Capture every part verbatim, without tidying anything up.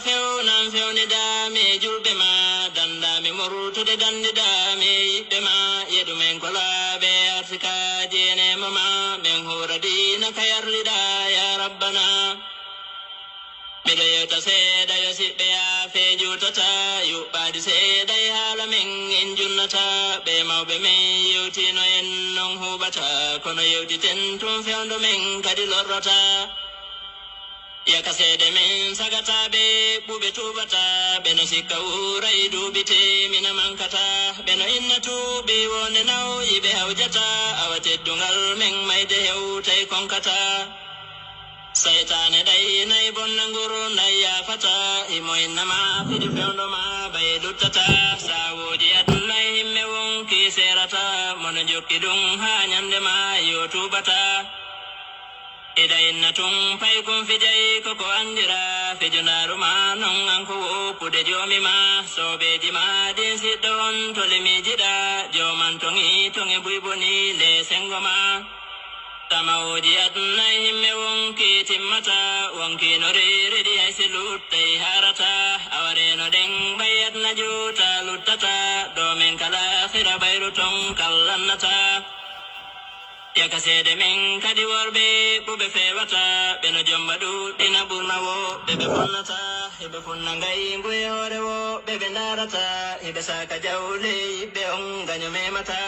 Fewnan fewnidaa mi e julɓe ma, dandaa mi murtude dandidaa mi e yiɓɓe ma, yeɗu men ko laaɓe artikaaji e neema ma, men huura diina ka yarliɗaa, ya Rabbana. Miɗo yewta seeɗa yo siɓɓe yaafe juutata, yuɓɓaadi seeɗa e haala men en junnata, ɓe mawɓe men yewtino en non huuɓata, kono yewtiten tun fewndo men kadi lorrata. Yaka seede men sagata ɓe ɓuɓe tuubata, ɓe no sikka wuuray duuɓi teemina mankata, ɓe no inna tuuɓi wonde nawyi ɓe hawjata, awa teddungal men mayde hewtay konkata. Saytaane ɗay nay bonna nguru nay yaafata, himo inna ma fiji fewndo ma bay luttata, saawooji aduna e himme wonki seerata, mono jokki ɗum haa ñande ma yo tuubata. Ida inna tun pay kun fijay koko andira, fijunaaru ma non an ko woppude joomi ma, soobeeji ma ɗin siɗɗo on toli miijiɗa, jooman toŋi toŋe buy boni le sengo ma. Tamawooji aduna e himme wonki timmata, wonki no reeredi hay si luttay harata, awa reeno ɗen ɓay aduna juuta luttata, ɗo men kala akhira bayru ton kallannata. Yaka seede men kadi worɓe ɓuɓe fewata, ɓe no jomba ɗuɗɗina ɓurna woɓɓe ɓe bonnata, hiɓe funna ngayngu e hoore woɓɓe ɓe ndarata, hiɓe saka jawle yiɓɓe on gaño memata.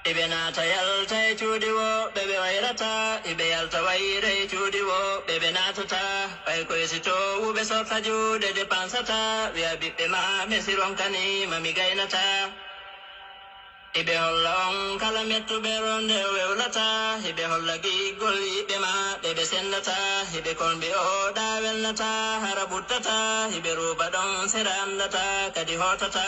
Hiɓe naata yalta e cuuɗi woɓɓe ɓe wayrata, hiɓe yalta wayra e cuuɗi woɓɓe ɓe naatata, ɓay koye si towuɓe sorta juuɗe depansata, wi'a ɓiɓɓe ma ɓe si ronkani ma mi gaynata. Hiɓe holla on kala mettuɓe ronde o wewlata, hiɓe holla giggol yiɓɓe ma ɓe ɓe sendata, hiɓe kon ɓe o ɗa welnata, hara ɓuttata, hiɓe ruuba ɗon sera andata, kadi hootata.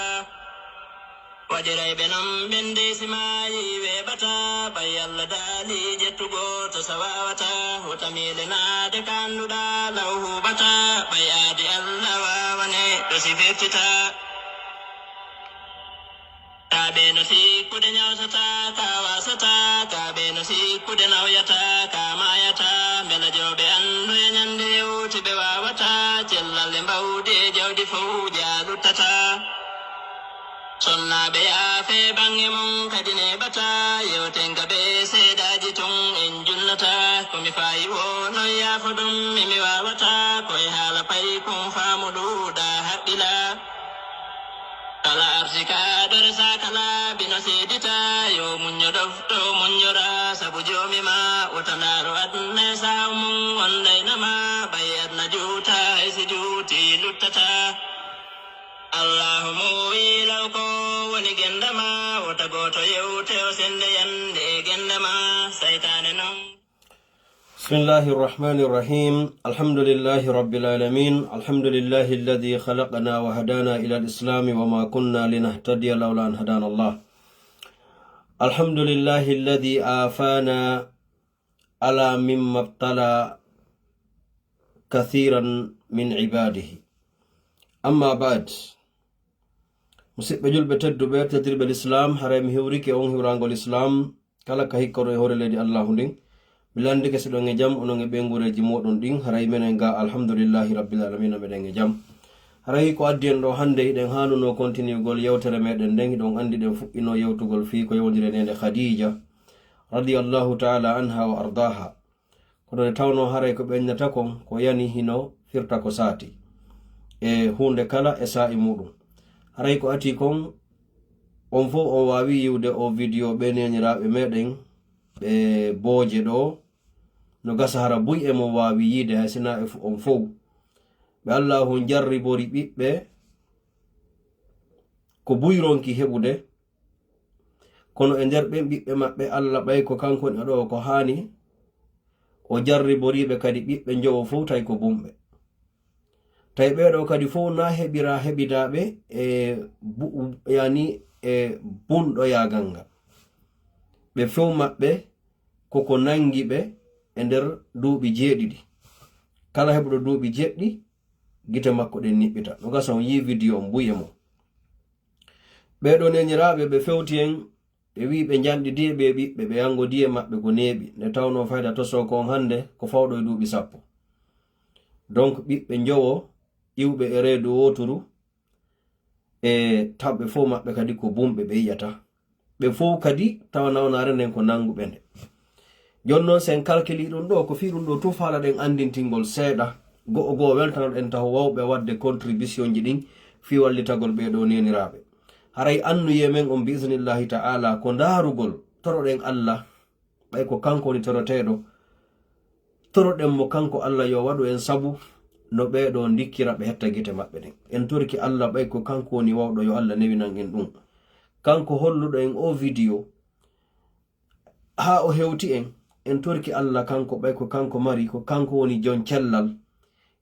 Waɗiray ɓe non ɓen dey si maayi weeɓata, ɓay Alla daali jettugo to sa waawata, wota miile naade ka annduɗa law huuɓata, ɓay aadi Alla waawane ɗo si firtita. Ka ɓe no sikkude ñawsata, ka wasata, ka ɓe no sikkude nawyata, ka maayata, mbela jooɓe anndu e ñande hewti ɓe waawata, cellal e mbawdi e jawdi fow jaaluttata. Sonnaaɓe yaafe baŋŋe mon kadi neeɓata, yewten ka ɓe seedaaji tun en junnata. Ko mi faayi wo non yaafo ɗum mi mi waawata, ko e haala pay kun faamu ɗuuɗa haqqila. Kala arsikaaɗo resa kala bino seedita, yo muñño ɗofto muññora, sabu joomi ma wota ndaaru aduna e saaw mum on daynama, ɓay aduna juuta hay si juuti luttata. Allahu muuyi law ko woni genda ma, wota gooto yewte o sende yande e genda ma, saytaane non. بسم الله الرحمن الرحيم. الحمد لله رب العالمين. الحمد لله الذي خلقنا وهدانا إلى الإسلام وما كنا لنهتدي لولا أن هدانا الله. الحمد لله الذي عافانا على مما ابتلى كثيرا من عباده. أما بعد. Musidɓe julɓe tedduɓe, teddirɓe l'islam, haray mi hiwrike on hiwrangol islam, kala ka hikkoto e hoore leydi Allahu ndin. Mi landike si ɗon e jam, onon e ɓeyngureeji moɗon ɗin, haray menen ga alhamdulillahi rabbil alamina meɗen e jam. Haray ko addi en ɗo hannde, hiɗen haanunoo kontiniyugol yewtere meɗen nden, hiɗon anndi ɗen fuɗɗinoo yewtugol fii ko yewndiri e neene Khadija, radiyallahu ta'ala anha wa ardaha. Kono nde tawnoo haray ko ɓeynata kon, ko yani hino firta ko saati. E huunde kala e saa'i muɗum. Haray ko ati kon, on fow on waawi yi'ude o video ɓe neeniraaɓe meɗen, ɓe booje ɗo, no gasa hara buy e mon waawi yi'ude hay sinaa e fu-, on fow. Ɓe Allaahu jarribori ɓiɓɓe ko buy ronki heɓude, kono e nder ɓen ɓiɓɓe maɓɓe, Alla ɓay ko kanko woni ɗo ko haani, o jarriboriiɓe kadi ɓiɓɓe njowo fow tawi ko bumɓe. Tawi ɓee ɗo kadi fow na heɓira heɓidaaɓe e bu-, yani e bunɗoyaagal ngal. Ɓe fow maɓɓe koko nangi ɓe e nder duuɓi jeeɗiɗi. Kala heɓuɗo duuɓi jeɗɗi, gite makko ɗen niɓɓita. No gasa on yii video on buy e mum. Ɓee ɗoo neeniraaɓe ɓe fewti en, ɓe wi'i ɓe njanɗidii e ɓee ɓiɓɓe, ɓe yangodii e maɓɓe ko neeɓi. Nde tawnoo fayda tosoo kon hannde ko fawɗo e duuɓi sappo. Donc ɓiɓɓe njowo iwɓe e reedu wooturu, e tawɓe fof maɓɓe kadi ko bumɓe ɓe yiyata. Ɓe fof kadi tawa nawnaare nden ko nannguɓe nde. Jooni noon, sen kalkili ɗum ɗo, ko fii ɗum ɗo tun faalaɗen anndintingol seeɗa, go'o go'o weltanoɗen taho wawɓe waɗde contribution ji ɗin fii wallitagol ɓee ɗoo neeniraaɓe. Haray annuyee men on, bi isnillahi ta'ala, ko ndaarugol, toroɗen Allah, ɓay ko kanko woni toroteeɗo. Toroɗen mo kanko Allah yo waɗu en sabu no ɓee ɗoo ndikkira ɓe hetta gite maɓɓe ɗen. En torki Allah ɓay ko kanko woni wawɗo, yo Allah newinan en ɗum. Kanko holluɗo en oo video, haa o hewti en, en torki Allah kanko ɓay ko kanko mari, ko kanko woni jon cellal.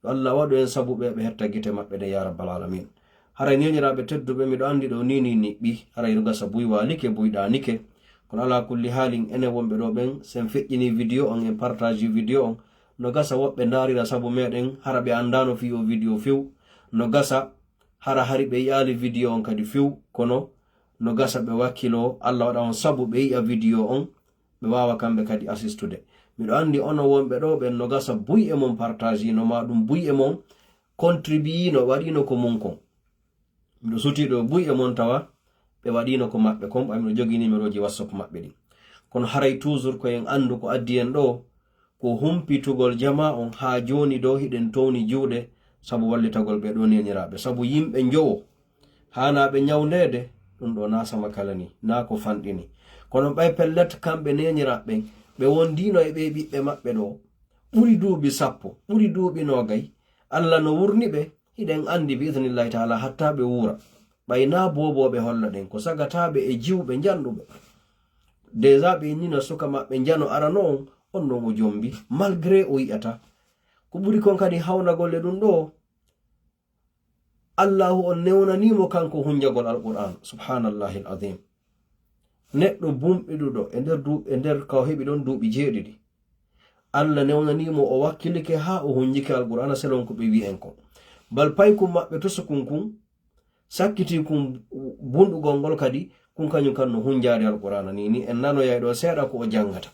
Yo Allah waɗu en sabu ɓe ɓe hetta gite maɓɓe ɗen, ya rabbal alamin. Haray neeniraaɓe tedduɓe, miɗo anndi ɗo ni ni niɓɓi, haray no gasa buy waalike, buy ɗaanike. Kono alaa kulli haalin, enen wonɓe ɗo ɓen, sen feƴƴini video on, en partage video on, no gasa woɓɓe ndaarira sabu meɗen, hara ɓe anndaano fii o video few. No gasa hara hari ɓe yi'aali video on kadi few, kono no gasa ɓe wakkiloo, Allah waɗa on sabu ɓe yi'a video on, ɓe waawa kamɓe kadi assistude. Miɗo anndi onon wonɓe ɗo ɓen, no gasa buy e mon partage no, maa ɗum buy e mon contribuer no, waɗiino ko mun kon. Miɗo sutii ɗo buy e mon tawa ɓe waɗiino ko maɓɓe kon, ɓay miɗo jogii numéroji WhatsApp maɓɓe ɗin. Kono haray toujours ko en anndu ko addi en ɗo, ko humpitugol jamaa on. Haa jooni ɗo hiɗen towni juuɗe sabu wallitagol ɓee ɗoo neeniraaɓe, sabu yimɓe njowo haanaa ɓe ñawndeede, ɗum ɗo naa sama kala ni, naa ko fanɗini. Kono ɓay pellet kamɓe neeniraaɓe ɓen, ɓe wondiino e ɓee ɓiɓɓe maɓɓe ɗo ɓuri duuɓi sappo, ɓuri duuɓi noogay, Allah no wurni ɓe, hiɗen anndi bi idnillahi ta'ala hatta ɓe wuura. Ɓay naa boobooɓe holla ɗen, ko sagataaɓe e jiwɓe njanɗuɓe. Déjà ɓe innino suka maɓɓe njano arano on, on non o jombi, malgré o yi'ata. Ko ɓuri kon kadi hawnagol e ɗum ɗo, Allahu on newnaniimo kanko hunjagol Alqur'aan. Subhaanallahil aziim. Neɗɗo bumɗiɗuɗo e nder du-, e nder ka o heɓi ɗon duuɓi jeeɗiɗi. Allah newnaniimo, o wakkilike haa o hunjike Alqur'aana selon ko ɓe wi'en kon. Bal paykun maɓɓe tosukun kun, sakkitii kun bunɗugol ngol kadi, kun kañum kan no hunjaade Alqur'aana ni, ni en nanoyay ɗo seeɗa ko o janngata.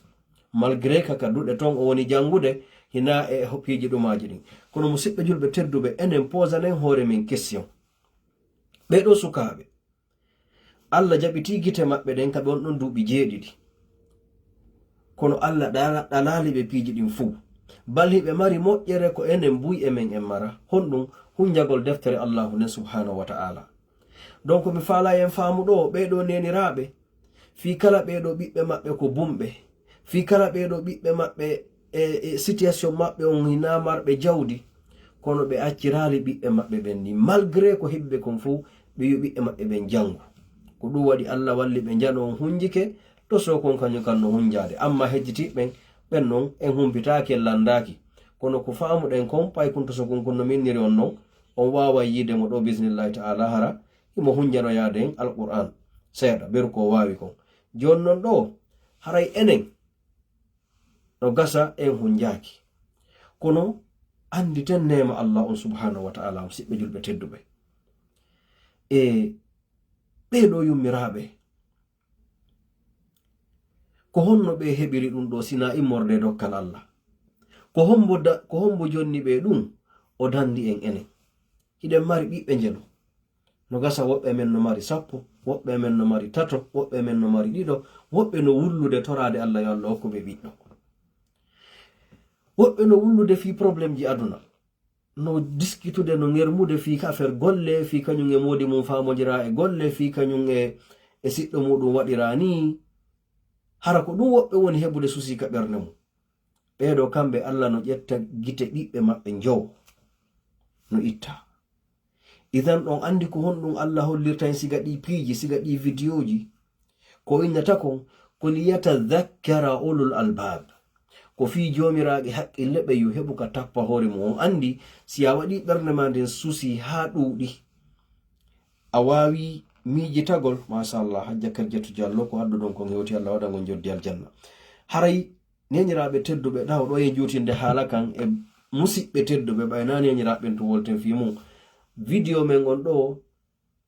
Malgré ka, ka duɗe ton o woni janngude, hinaa e ho-, piiji ɗumaaji ɗin. Kono musiɓɓe julɓe tedduɓe, enen posanen hoore men question. Ɓee ɗoo sukaaɓe, Allah jaɓitii gite maɓɓe ɗen ka ɓe on ɗon duuɓi jeeɗiɗi. Kono Allah ɗala-, ɗalaali ɓe piiji ɗin fuu. Bal hiɓe mari moƴƴere ko enen buy e men en mara. Honɗum? Hunjagol deftere Allahu nden subhaanahu wa ta'ala. Donc mi faalaa en faamu ɗo, ɓee ɗoo neeniraaɓe, fii kala ɓee ɗoo ɓiɓɓe maɓɓe ko bumɓe, fii kala ɓee ɗoo ɓiɓɓe maɓɓe e, e situation maɓɓe on hinaa marɓe jawdi, kono ɓe acciraali ɓiɓɓe maɓɓe ɓen ni. Malgré ko heɓi ɓe kon fow, ɓe yo ɓiɓɓe maɓɓe ɓen janngu. Ko ɗum waɗi Allah walli ɓe njano on hunjike, to so kon kañum kan no hunjaade. Amma hejjitiiɓe ɓen, ɓen non en humpitaaki, en lanndaaki. Kono ko faamuɗen kon, paykun to so kon kun no minniri on non, on waaway yiide mo ɗo, bismillahi ta'ala, hara himo hunjanoyaade en Alqur'aan seeɗa, beru ko waawi kon. Jooni non ɗo, haray enen no gasa en hunjaaki. Kono annditen neema Allah on subhaanahu wa ta'ala, musiɓɓe julɓe tedduɓe. E ɓee ɗoo yummiraaɓe, ko honno ɓe heɓiri ɗum ɗo sinaa immorde e dokkal Allah? Ko hombo da-, ko hombo jonni ɓe ɗum? O danndi en enen. Hiɗen mari ɓiɓɓe njelu. No gasa woɓɓe men no mari sappo, woɓɓe men no mari tato, woɓɓe men no mari ɗiɗo, woɓɓe no wullude toraade Allah yo Allah hokku ɓe ɓiɗɗo. Woɓɓe no wullude fii problème ji aduna. No diskitude, no ŋermude fii ka affaire golle, fii kañum e moodi mum faamondira e golle, fii kañum e, e siɗɗo muɗum waɗira nii. Hara ko ɗum woɓɓe woni heɓude susi ka ɓernde mum. Ɓee ɗoo kamɓe Allah no ƴetta gite ɓiɓɓe maɓɓe njowo, no itta. Idan on anndi ko honɗum Allah hollirta en siga ɗii piiji, siga ɗii vidiyooji? Ko innata kon, ko liyatadhakkara ulul albab. Ko fii joomiraaɓe haqqille ɓe yo heɓu ka tappa hoore mum. On anndi, si a waɗii ɓernde maa nden susi haa ɗuuɗi, a waawi miijitagol, machallah, Hajja Karjatu Jallo, ko adduɗon kon hewti, Allah waɗa ngon joddi aljanna. Haray neeniraaɓe tedduɓe, ɗaho ɗo e juutinde haala kan e musiɓɓe tedduɓe, ɓay na neeniraaɓe ɓen to wolten fii mum. Video men on ɗo,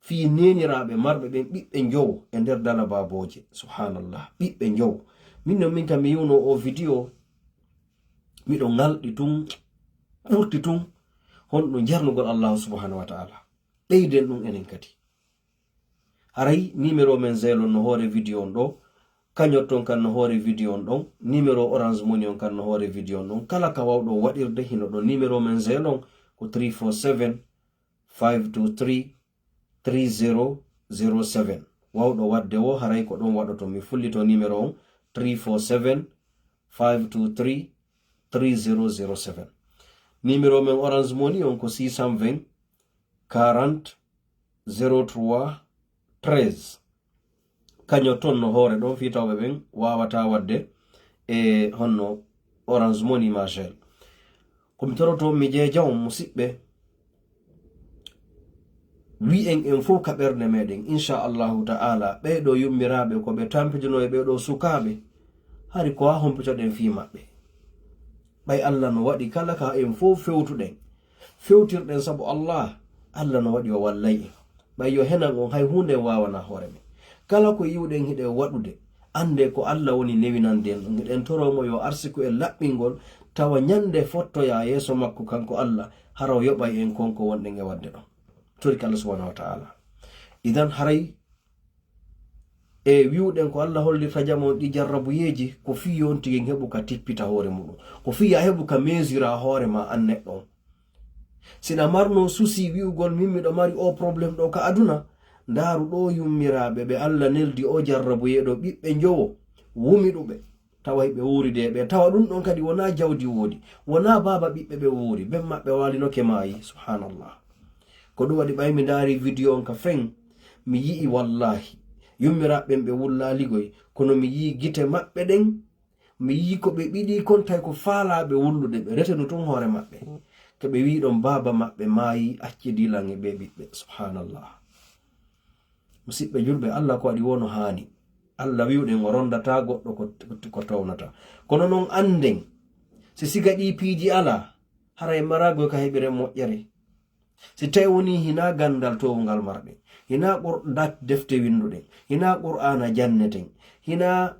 fii neeniraaɓe marɓe ɓen ɓiɓɓe njowo e nder dala baabooje. Subhanallah, ɓiɓɓe njowo. Min non min kam mi yiwno o video, miɗo ŋalɗi tun, ɓurti tun, Honɗum jarnugol Allahu subhanahu wa ta'ala. Ɓeyden ɗum enen kadi. Haray numéro men Zelle on no hoore video on ɗo, cagnotte on kan no hoore video on ɗon, numéro Orange Money on kan no hoore video on ɗon. Kala ka wawɗo waɗirde hino ɗon. Numéro men Zelle on ko three four seven, five two three, three zero zero seven. Wawɗo waɗde wo, haray ko ɗon waɗoto. Mi fullito numéro on, three four seven, five two three, three zero zero seven. Numéro men Orange Money on ko six cent vingt, quarante, zéro trois, treize. Kañum ton no hoore ɗon fii tawɓe ɓen waawataa waɗde e honno Orange Money ma Zelle. Ko mi toroto mi jeeja on, musiɓɓe, wi'en en fow ka ɓernde meɗen, insha Allahu ta'ala, ɓee ɗoo yummiraaɓe ko ɓe tampitino e ɓee ɗoo sukaaɓe, hari ko haa hompitoɗen fii maɓɓe. Ɓay Allah no waɗi kala ka en fow fewtuɗen, fewtirɗen sabu Allah, Allah no waɗi o wallay en. Ɓay yo henan on, hay huunde en waawanaa hoore men. Kala ko yi'uɗen hiɗen waɗude, annde ko Allah woni newinande en ɗum. Hiɗen toroo mo yo arsiku en laɓɓingol, tawa ñande fottoyaa yeeso makko kanko Allah, hara o yoɓay en kon ko wonɗen e waɗde ɗon. Torki Allah subhanahu wa ta'ala. Idan haray e wi'uɗen ko Allah hollirta jam on ɗi jarrabuyeeji, ko fii yo on tigi heɓu ka tippita hoore muɗum. Ko fii yo a heɓu ka mesura hoore ma an neɗɗo on. Si ɗa marno souci wi'ugol min miɗo mari o problème ɗo ka aduna, ndaaru ɗo yummiraaɓe ɓe Allah neldi o jarrabuyeeɗo ɓiɓɓe njowo, wumi ɗuɓe. Tawa hiɓe wuuride e ɓe. Tawa ɗum ɗon kadi wonaa jawdi woodi. Wonaa baaba ɓiɓɓe ɓe wuuri. Ben maɓɓe waalinoke maayi. Subhanallah. Ko ɗum waɗi ɓay mi ndaari video on ka fen. Mi yi'i wallahi. Yummiraaɓe ɓen ɓe wullaa ligoy. Kono mi yi'i gite maɓɓe ɗen. Mi yi'i ko ɓe ɓiɗi kon tawi ko faalaaɓe wullude ɓe. Retenu tun hoore maɓɓe. Ko ɓe wi'i ɗon baaba maɓɓe maayi accidi lan e ɓe ɓiɓɓe. Subhanallah. Musiɓɓe julɓe, Allah ko waɗi wo no haani. Allah wi'uɗen o rondataa goɗɗo ko, ko, ko townata. Kono non annden, si siga ɗii piiji alaa, hara en maraa goy ka heɓiren moƴƴere. Si tawi wonii hinaa ganndal toowungal marɗen, hinaa qur-, dat-, defte winnduɗen, hinaa Qur'aana janneten, hinaa,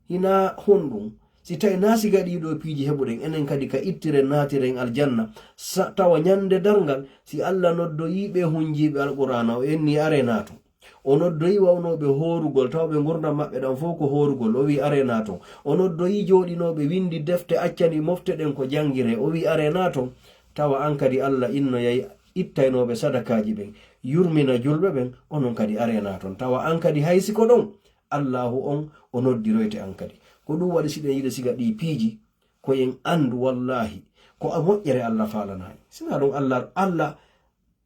hinaa honɗum, si tawi naa siga ɗii ɗoo piiji heɓuɗen, enen kadi ka ittiren naatiren aljanna, sa-, tawa ñande darngal, si Allah noddoyii ɓe hunjiiɓe Alqur'aana, o ennii aree naaton. O noddoyi wawnooɓe hoorugol, tawa ɓe ngurndan maɓɓe ɗan fow ko hoorugol, o wi'i, "Aree naaton." O noddoyi jooɗinooɓe winndi defte, accani mofte ɗen ko janngiree, o wi'i, "Aree naaton." Tawa an kadi Allah innoyay ittaynooɓe sadakaaji ɓen, yurmina julɓe ɓen, onon kadi aree naaton. Tawa an kadi hay si ko ɗon, Allaahu on o noddiroyte an kadi. Ko ɗum waɗi si ɗen yiɗa siga ɗii piiji, ko en anndu wallaahi, ko a moƴƴere Allah faalanaa en. Sinaa ɗum Allah, Allah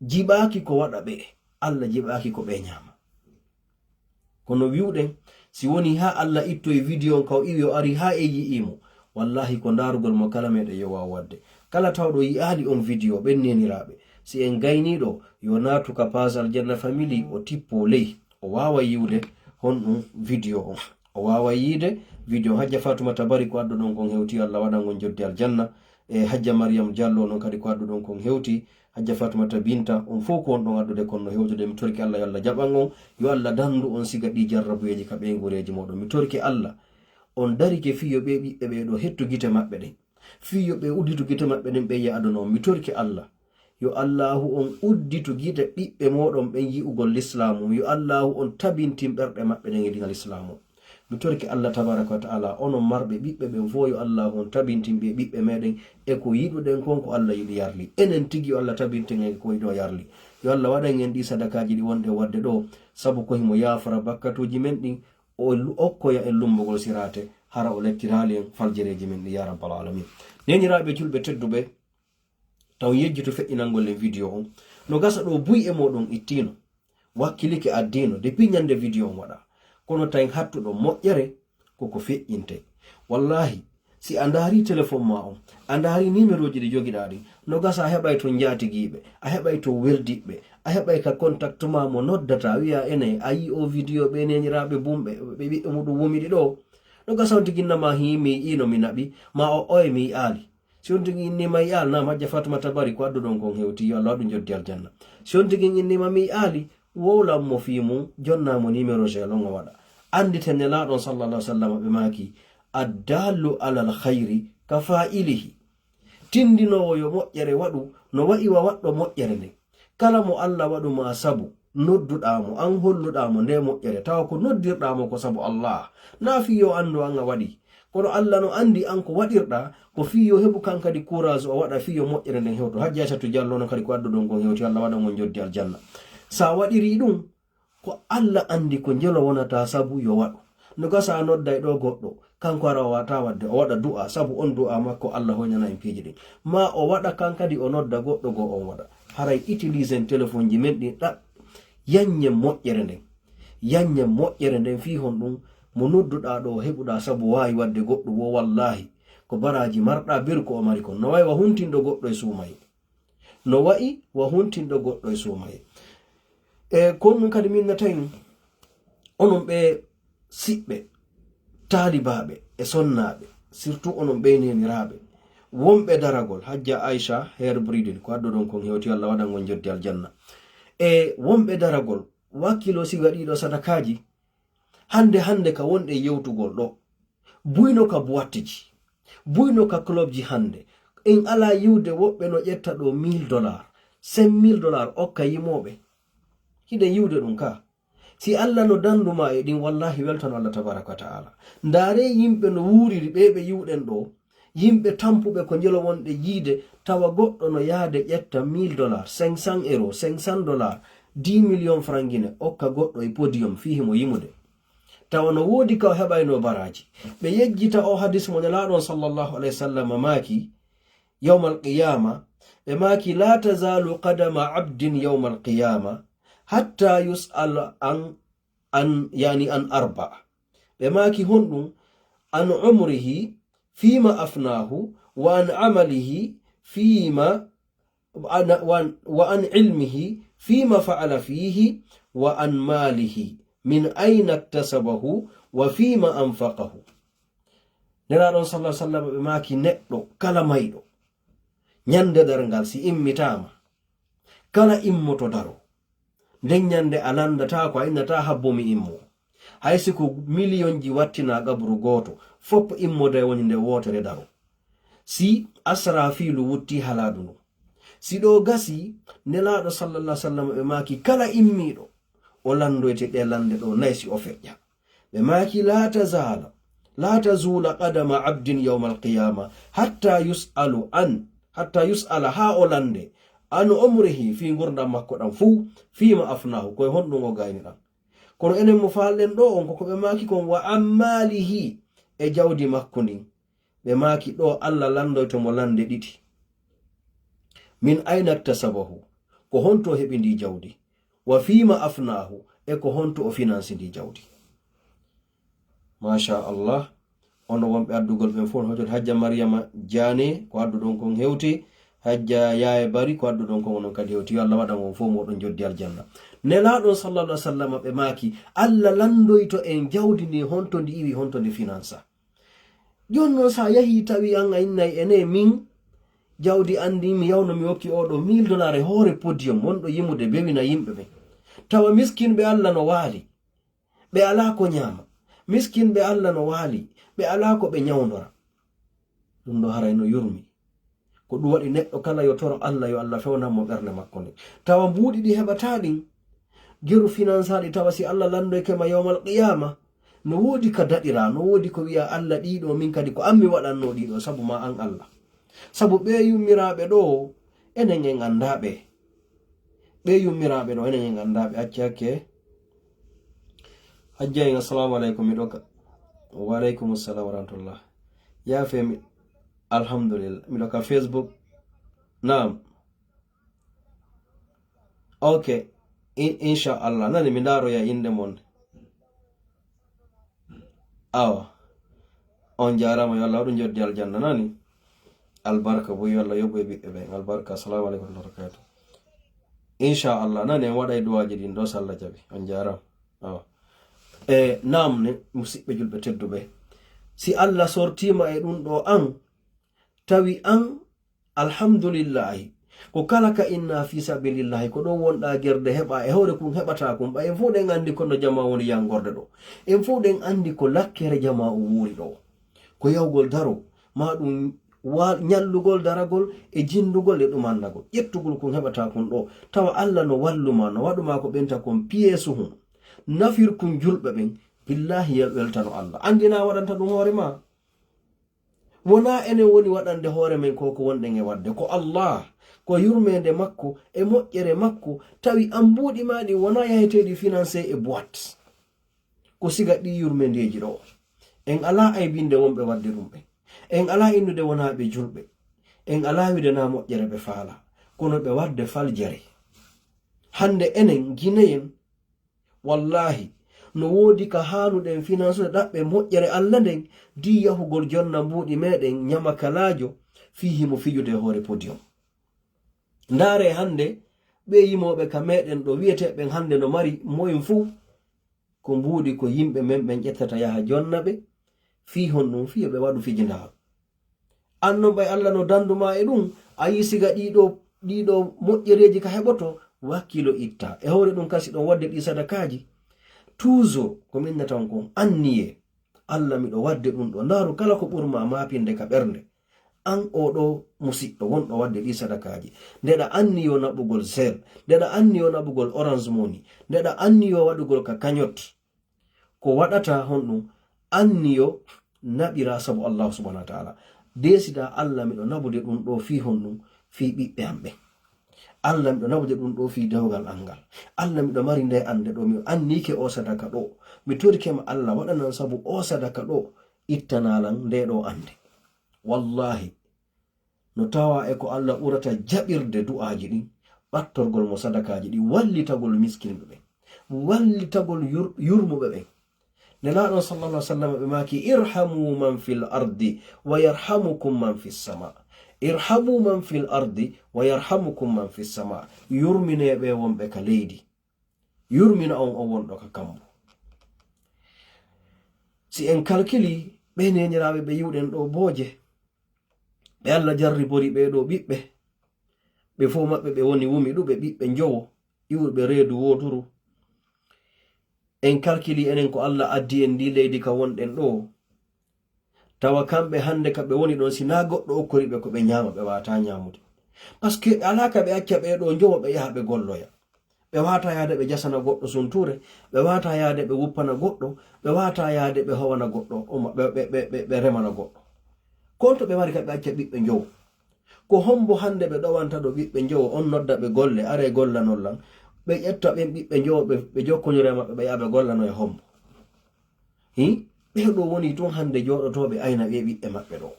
jiɓaaki ko waɗa ɓe'e, Allah jiɓaaki ko ɓe ñaama. Kono wi'uɗen, si woni haa Allah ittoyi video on ka o iwi o ari haa e yi'ii mo, wallahi ko ndaarugol mo kala meɗen yo waaw waɗde. Kala tawɗo yi'aali on video, ɓen neeniraaɓe, si en gaynii ɗo, yo naatu ka page Aljanna Family, o tippoo ley. O waawa yi'ude honɗum video on. O waawa yi'ude video on. Hajja Fatumata Bari ko adduɗon kon hewti, Allah waɗan on joddi aljanna. E Hajja Mariyam Jallo non kadi ko adduɗon kon hewti. Hajja Fatumata Binta, on fow ko on ɗon addude kon no hewtude. Mi torike Allah yo Allah jaɓan on. Yo Allah dandu on siga ɗii jarrabuyeeji ka ɓeynguureeji mooɗon. Mi torike Allah on darike fii yo ɓee ɓiɓɓe ɓee ɗoo hettu gite maɓɓe ɗen. Fii yo ɓe udditu gite maɓɓe ɗen ɓe yi'a aduna on. Mi torike Allah. Yo Allaahu on udditu gite ɓiɓɓe mooɗon ɓen yi'ugol lislaamu. Yo Allaahu on tabintin ɓerɗe maɓɓe ɗen e diina lislaamu. Mi torike Allah tabaaraka wa ta'ala, onon marɓe ɓiɓɓe ɓen fow, yo Allaahu on tabintin ɓe ɓiɓɓe meɗen e ko yiɗuɗen kon ko Allah yiɗi yarli. Enen tigi yo Allah tabintin en e ko yiɗo yarli. Yo Allah waɗan en ɗii sadakaaji ɗi wonɗen waɗde ɗoo, sabu ko himo yaafora bakkatuuji men ɗin, o lu-, okkoya en lumbugol siraate, hara o lettiraali en faljereeji men ɗi, ya rabbal alamin. Neeniraaɓe julɓe tedduɓe, taw yejjito feƴƴinangol en video on. No gasa ɗoo buy e mooɗon ittiino, wakkilike addiino, depuis ñande video on waɗa. Kono tawi hattuɗo moƴƴere, koko feƴƴinte. Wallahi, si a ndaari téléphone ma on, a ndaari numéroji ɗi jogiɗaa ɗin, no gasa a heɓay ton njaatigiiɓe, a heɓay ton weldiɓɓe, a heɓay ka contact ma mo noddata, wi'a ene, a yii o video ɓe neeniraaɓe bumɓe, ɓe ɓiɓɓe muɗum wumi ɗi ɗoo. No gasa on tigi innama hii mi yi'ii no mi naɓi, ma o oye mi yi'aali. Si on tigi innima yi'aali, naam, Hajja Fatumata Bari, ko adduɗon kon hewti, yo Allah waɗu joddi aljanna. Si on tigi innima mi yi'aali, wowlan mo fii mum, jonna mo numéro Zelle on o waɗa. Annditen Nelaaɗo on sallallahu alaihi wa sallam ɓe maaki, "Addallu alal khayri ka fa'ilihi." tindinoowo yo moƴƴere waɗu, no wa'i wa waɗɗo moƴƴere nden. Kala mo Alla waɗu ma sabu, nodduɗaa mo, an holluɗaa mo nde moƴƴere, tawa ko noddirɗaa mo ko sabu Alla. Naa fii yo anndu an a waɗi. Kono Alla no anndi an ko waɗirɗaa, ko fii yo heɓu kan kadi courage o waɗa fii yo moƴƴere nden hewto. Hajji Aysatu Jallo non kadi ko adduɗon kon hewti, Alla waɗa on joddi aljanna. Sa waɗiri ɗum, ko Alla anndi ko njelo wonata sabu yo waɗu. No gasa a nodday ɗo goɗɗo, kanko ara o wata waɗde, o waɗa du'a, sabu on du'a makko Alla hoynana en piiji ɗin. Ma o waɗa kan kadi o nodda goɗɗo goo on waɗa. Haray utilisen telefonji men ɗin ɗaɓ, yaññen moƴƴere nden. Yaññen moƴƴere nden fii honɗum mo nodduɗaa ɗo heɓuɗaa sabu waawi waɗde goɗɗum wo wallaahi. Ko baraaji marɗaa beru ko o mari kon. No wa'i wa huntinɗo goɗɗo e suumaye. No wa'i wa huntinɗo goɗɗo e suumaye. E kon ɗum kadi min na tawi onon ɓe siɓɓe, taalibaaɓe e sonnaaɓe, surtout onon ɓe neeniraaɓe, wonɓe daragol, Hajja Aisha Hair Bridal, ko adduɗon kon hewti, Alla waɗan on joddi aljanna. E wonɓe daragol, wakkilo si waɗiɗo sadakaaji, hannde hannde ka wonɗe yewtugol ɗo, buyno ka boîte ji, buyno ka club ji hannde, en alaa yiwde woɓɓe no ƴetta ɗo mille dollars, cinq mille dollars okka yimooɓe. Hiɗen yiwde ɗum ka. Si Alla no dandu ma e ɗin, wallahi weltano Alla tabaraka wa ta'ala. Ndaare yimɓe no wuuriri ɓe ɓe yiwɗen ɗo, yimɓe tampuɓe ko njelo wonɗe yiide, tawa goɗɗo no yaade ƴetta mille dollars, cinq cents euros, cinq cents dollars, dix millions francs Guinée, okka goɗɗo e podium fii himo yimude. Tawa no woodi ka o heɓayno baraaji. Ɓe yejjita o hadis mo Nelaaɗo on sallallahu alayhi wa sallam maaki, yawmal qiyama, ɓe maaki, "La tazalu qadama abdin yawmal qiyama hatta yus'al an, an, yani an arba." Ɓe maaki honɗum? "An umrihi fima afnahu, wa an amalihi fima, wa an, wa an, wa an ilmihi fima fa'ala fihi, wa an malihi min ayna iktasabahu, wa fima anfaqahu." Nelaaɗo on sallallahu alaihi wasallam ɓe maaki, neɗɗo kala mayɗo, ñande darngal si immitaama, kala immoto daro, nden ñande a landataako, a innataa habbo mi immo. Hay si ko miliyonji wattinaa qabru gooto, fop immode woni nde wootere daro. Si Asrafiilu wutti halaadu ndu. Si ɗo gasi, Nelaaɗo sallallahu alaihi wasallam ɓe maaki, kala immiiɗo, o landoyte ɗe lande ɗo nay si o feƴƴa. Ɓe maaki, "La tazala, la tazula qadama abdin yawmal qiyama, hatta yus'alu an, hatta yus'ala, haa o lande, an umrihi, fii ngurdam makko ɗam fuu, fima afnahu, koye honɗum o gayni ɗam." Kono enen mo faalɗen ɗo on, ko ko ɓe maaki kon, "Wa an malihi," e jawdi makko ndin. Ɓe maaki, ɗo Alla landoyto mo lande ɗiɗi. "Min ayna iktasabahu," ko honto o heɓi ndi jawdi? "Wa fima afnahu," e ko honto o finansi ndi jawdi? Masha Allah. Ono wonɓe addugol ɓen fof, hoto Hajja Mariama Diané, ko adduɗon kon hewti. Hajja Yaaye Bari, ko adduɗon kon onon kadi hewti. Yo Allah waɗan on fof moɗon joddi aljanna. Nelaaɗo sallallahu alaihi wasallam ɓe maaki, Allah landoyto en jawdi ndi, honto ndi iwi, honto ndi finansa. Jooni noon, so a yahii tawi an a innay ene min jawdi an ndi, mi yawno mi hokki oɗo mille dollars e hoore podium, wonɗo yimude, bewina yimɓe ɓen. Tawa miskinɓe Allah no waali, ɓe alaa ko ñaama. Miskinɓe Allah no waali, ɓe alaa ko ɓe ñawndora. Ɗum ɗo haray no yurmi. Ko ɗum waɗi neɗɗo kala yo toro Allah, yo Allah fewnan mo ɓernde makko nden. Tawa mbuuɗi ɗi heɓataa ɗin, geru finansaaɗi, tawa si Allah landoyke ma yawmal qiyaama, no woodi ka daɗiraa, no woodi ko wi'aa Allah ɗiɗo, min kadi ko an mi waɗannoo ɗiɗo, sabu ma an Allah. Sabu ɓee yummiraaɓe ɗo, enen en anndaa ɓe. Ɓee yummiraaɓe ɗo, enen en anndaa ɓe, acce hakke. Hajja en, assalamu aleykum, miɗo ka, wa aleykum assalam wa rahmatullah. Yaafe mi, alhamdulillah, miɗo ka Facebook. Naam. Ok. In-, inchallah. Nani mi ndaaroya innde mon. Awa. On jaaraama, yo Allah waɗu joddi aljanna, nani? Albarka bo, yo Allah yoɓu e ɓiɓɓe ɓen. Albarka. Assalamu aleykum wa rahmatullahi wa barakatuh. Inchallah, nani en waɗay duwaaji ɗin ɗo, so Allah jaɓi. On jaaraama. Awa. E naam ne, musiɓɓe julɓe tedduɓe. Si Allah sortiima e ɗum ɗo an, tawi an Alhamdulillahi. Ko kala ka inna fi sabilillahi, ko ɗon wonɗaa gerde heɓa e hoore kun heɓataa kun. Ɓay en fow ɗen anndi ko no jamaa woni yangorde ɗo. En fow ɗen anndi ko lakkere jamaa o wuuri ɗo. Ko yawgol daro, maa ɗum wa ñallugol daragol e jinndugol e ɗumannagol. Ƴettugol kun heɓata kun ɗo, tawa Alla no wallu ma, no waɗu ma ko ɓenta kon piyeesu hun. Nafir kun julɓe ɓen, billahi yel weltano Alla. Anndi na waɗanta ɗum hoore ma. Wonaa enen woni waɗande hoore men ko ko wonɗen e waɗde. Ko Alla, ko yurmeende makko e moƴƴere makko, tawi an mbuuɗi ma ɗi wonaa yaheteeɗi financé e boîte. Ko siga ɗi yurmeendeeji ɗo. En alaa aybinde wonɓe waɗde ɗum ɓen. En alaa innude wonaa ɓe julɓe. En alaa wiide na moƴƴere ɓe faala. Kono ɓe waɗde faljere. Hannde enen Gineyen, wallahi, no woodi ka haanuɗen finansude ɗaɓɓe moƴƴere Alla nden, di yahugol jonna mbuuɗi meɗen ñamakalaajo fii himo fijude e hoore podium. Ndaare hannde, ɓe yimooɓe ka meɗen ɗo wi'etee ɓen hannde no mari moyen fuu, ko mbuuɗi ko yimɓe men ɓen ƴettata yaha jonna ɓe, fii honɗum? Fii yo ɓe waɗu fijindaal. An non ɓay Alla no dandu ma e ɗum, a yii siga ɗiɗo, ɗiɗo moƴƴereeji ka heɓoto, wakkilo itta. E hoore ɗum kasi ɗon waɗde ɗi sadakaaji. Toujours, ko min nata on kon, anniye, Alla miɗo waɗde ɗum ɗo. Ndaaru kala ko ɓurma maapinde ka ɓernde. An o ɗo musiɗɗo wonɗo waɗde ɗi sadakaaji. Ndeɗa anniyo naɓugol Zelle. Ndeɗa anniyo naɓugol Orange Money. Ndeɗa anniyo waɗugol ka cagnotte. Ko waɗata honɗum? Anniyo naɓira sabu Allahu subhanahu wa ta'ala. Deesida Alla miɗo naɓude ɗum ɗo fii honɗum? Fii ɓiɓɓe am ɓen. Alla miɗo naɓude ɗum ɗo fii dewgal an ngal. Alla miɗo mari nde annde ɗo mi annike o sadaka ɗo. Mi torike ma Alla waɗanan sabu o sadaka ɗo ittanalan nde ɗo annde. Wallahi, no tawa e ko Alla ɓurata jaɓirde du'aaji ɗin, ɓattorgol mo sadakaaji ɗin, wallitagol miskinɓe ɓen, wallitagol yur-, yurmuɓe ɓen. Nelaaɗo sallallahu alaihi wasallam ɓe maaki, "Irhamu man fil ardi wa yarhamukum man fis sama." Irhamu man fil ardi wa yarhamukum man fis sama. Yurmine ɓe wonɓe ka leydi. Yurmina on on wonɗo ka kambo. Si en kalkili ɓe neniraaɓe ɓe yiwɗen ɗo booje, ɓe Alla jarribori ɓee ɗoo ɓiɓɓe. Ɓe fow maɓɓe ɓe woni wumi ɗuɓe, ɓiɓɓe njowo, iwuɓe reedu wooturu. En kalkili enen ko Alla addi en ndii leydi ka wonɗen ɗoo. Tawa kamɓe hannde ka ɓe woni ɗon, si naa goɗɗo okkori ɓe ko ɓe ñaama, ɓe waawataa ñaamude. Parce que alaa ka ɓe acca ɓee ɗoo njowo ɓe yaha ɓe golloya. Ɓe waawataa yaade ɓe jasana goɗɗo suntuure, ɓe waawataa yaade ɓe wuppana goɗɗo, ɓe waawataa yaade ɓe howana goɗɗo, o ma-, ɓe, ɓe, ɓe, ɓe, ɓe remana goɗɗo. Kon to ɓe wari ka ɓe acca ɓiɓɓe njowo. Ko hombo hannde ɓe ɗowanta ɗo ɓiɓɓe njowo, on nodda ɓe golle, aree gollanon lan. Ɓe ƴetta ɓen ɓiɓɓe njowo, ɓe, ɓe jokkonira e maɓɓe, ɓe yaha ɓe gollano e hombo. Hi? Ɓee ɗoo woni tun hannde jooɗotooɓe ayna ɓee ɓiɓɓe maɓɓe ɗoo.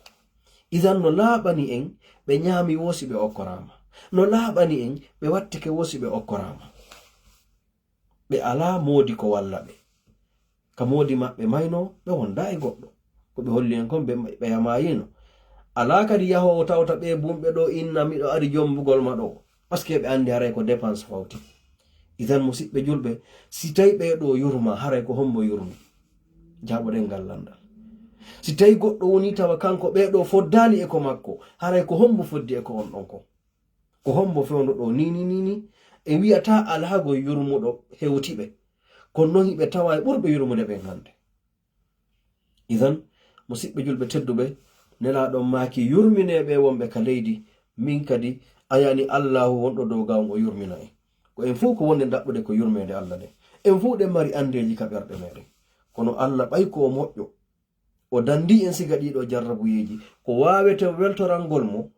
Idan no laaɓani en ɓe ñaami woo si ɓe okkoraama. No laaɓani en ɓe wattike woo si ɓe okkoraama. Ɓe alaa moodi ko walla ɓe. Ka moodi maɓɓe mayno, ɓe wondaa e goɗɗo. Ko ɓe holli en kon, ɓe, ɓe yamaayino. Alaa kadi yahoowo tawta ɓee bumɓe ɗoo, inna miɗo ari jombugol ma ɗoo. Parce que ɓe anndi haray ko dépense fawti. Idan, musiɓɓe julɓe, si tawi ɓee ɗoo yurma, haray ko hombo yurmi? Jaaɓoɗen ngal lanndal. Si tawi goɗɗo woni tawa kanko ɓee ɗoo foddaali e ko makko, haray ko hombo foddi e ko on ɗon kon? Ko hombo fewndo ɗoo ni, ni, ni, ni? E wi'ata alhago yurmuɗo hewti ɓe. Kono non hiɓe tawa e ɓurɓe yurmude ɓen hannde. Idan, musiɓɓe julɓe tedduɓe, Nelaaɗo maaki, "Yurminee ɓee wonɓe ka leydi, min kadi ayani Allaahu wonɗo dow gawon o yurmina en." Ko en fow ko wonnen ɗaɓɓude ko yurmeende Alla nden. En fow ɗen mari anndeeji ka ɓerɗe meɗen. Kono Alla ɓay ko o moƴƴo, o danndi en siga ɗiɗo jarrabuyeeji. Ko waawete weltorangol mo,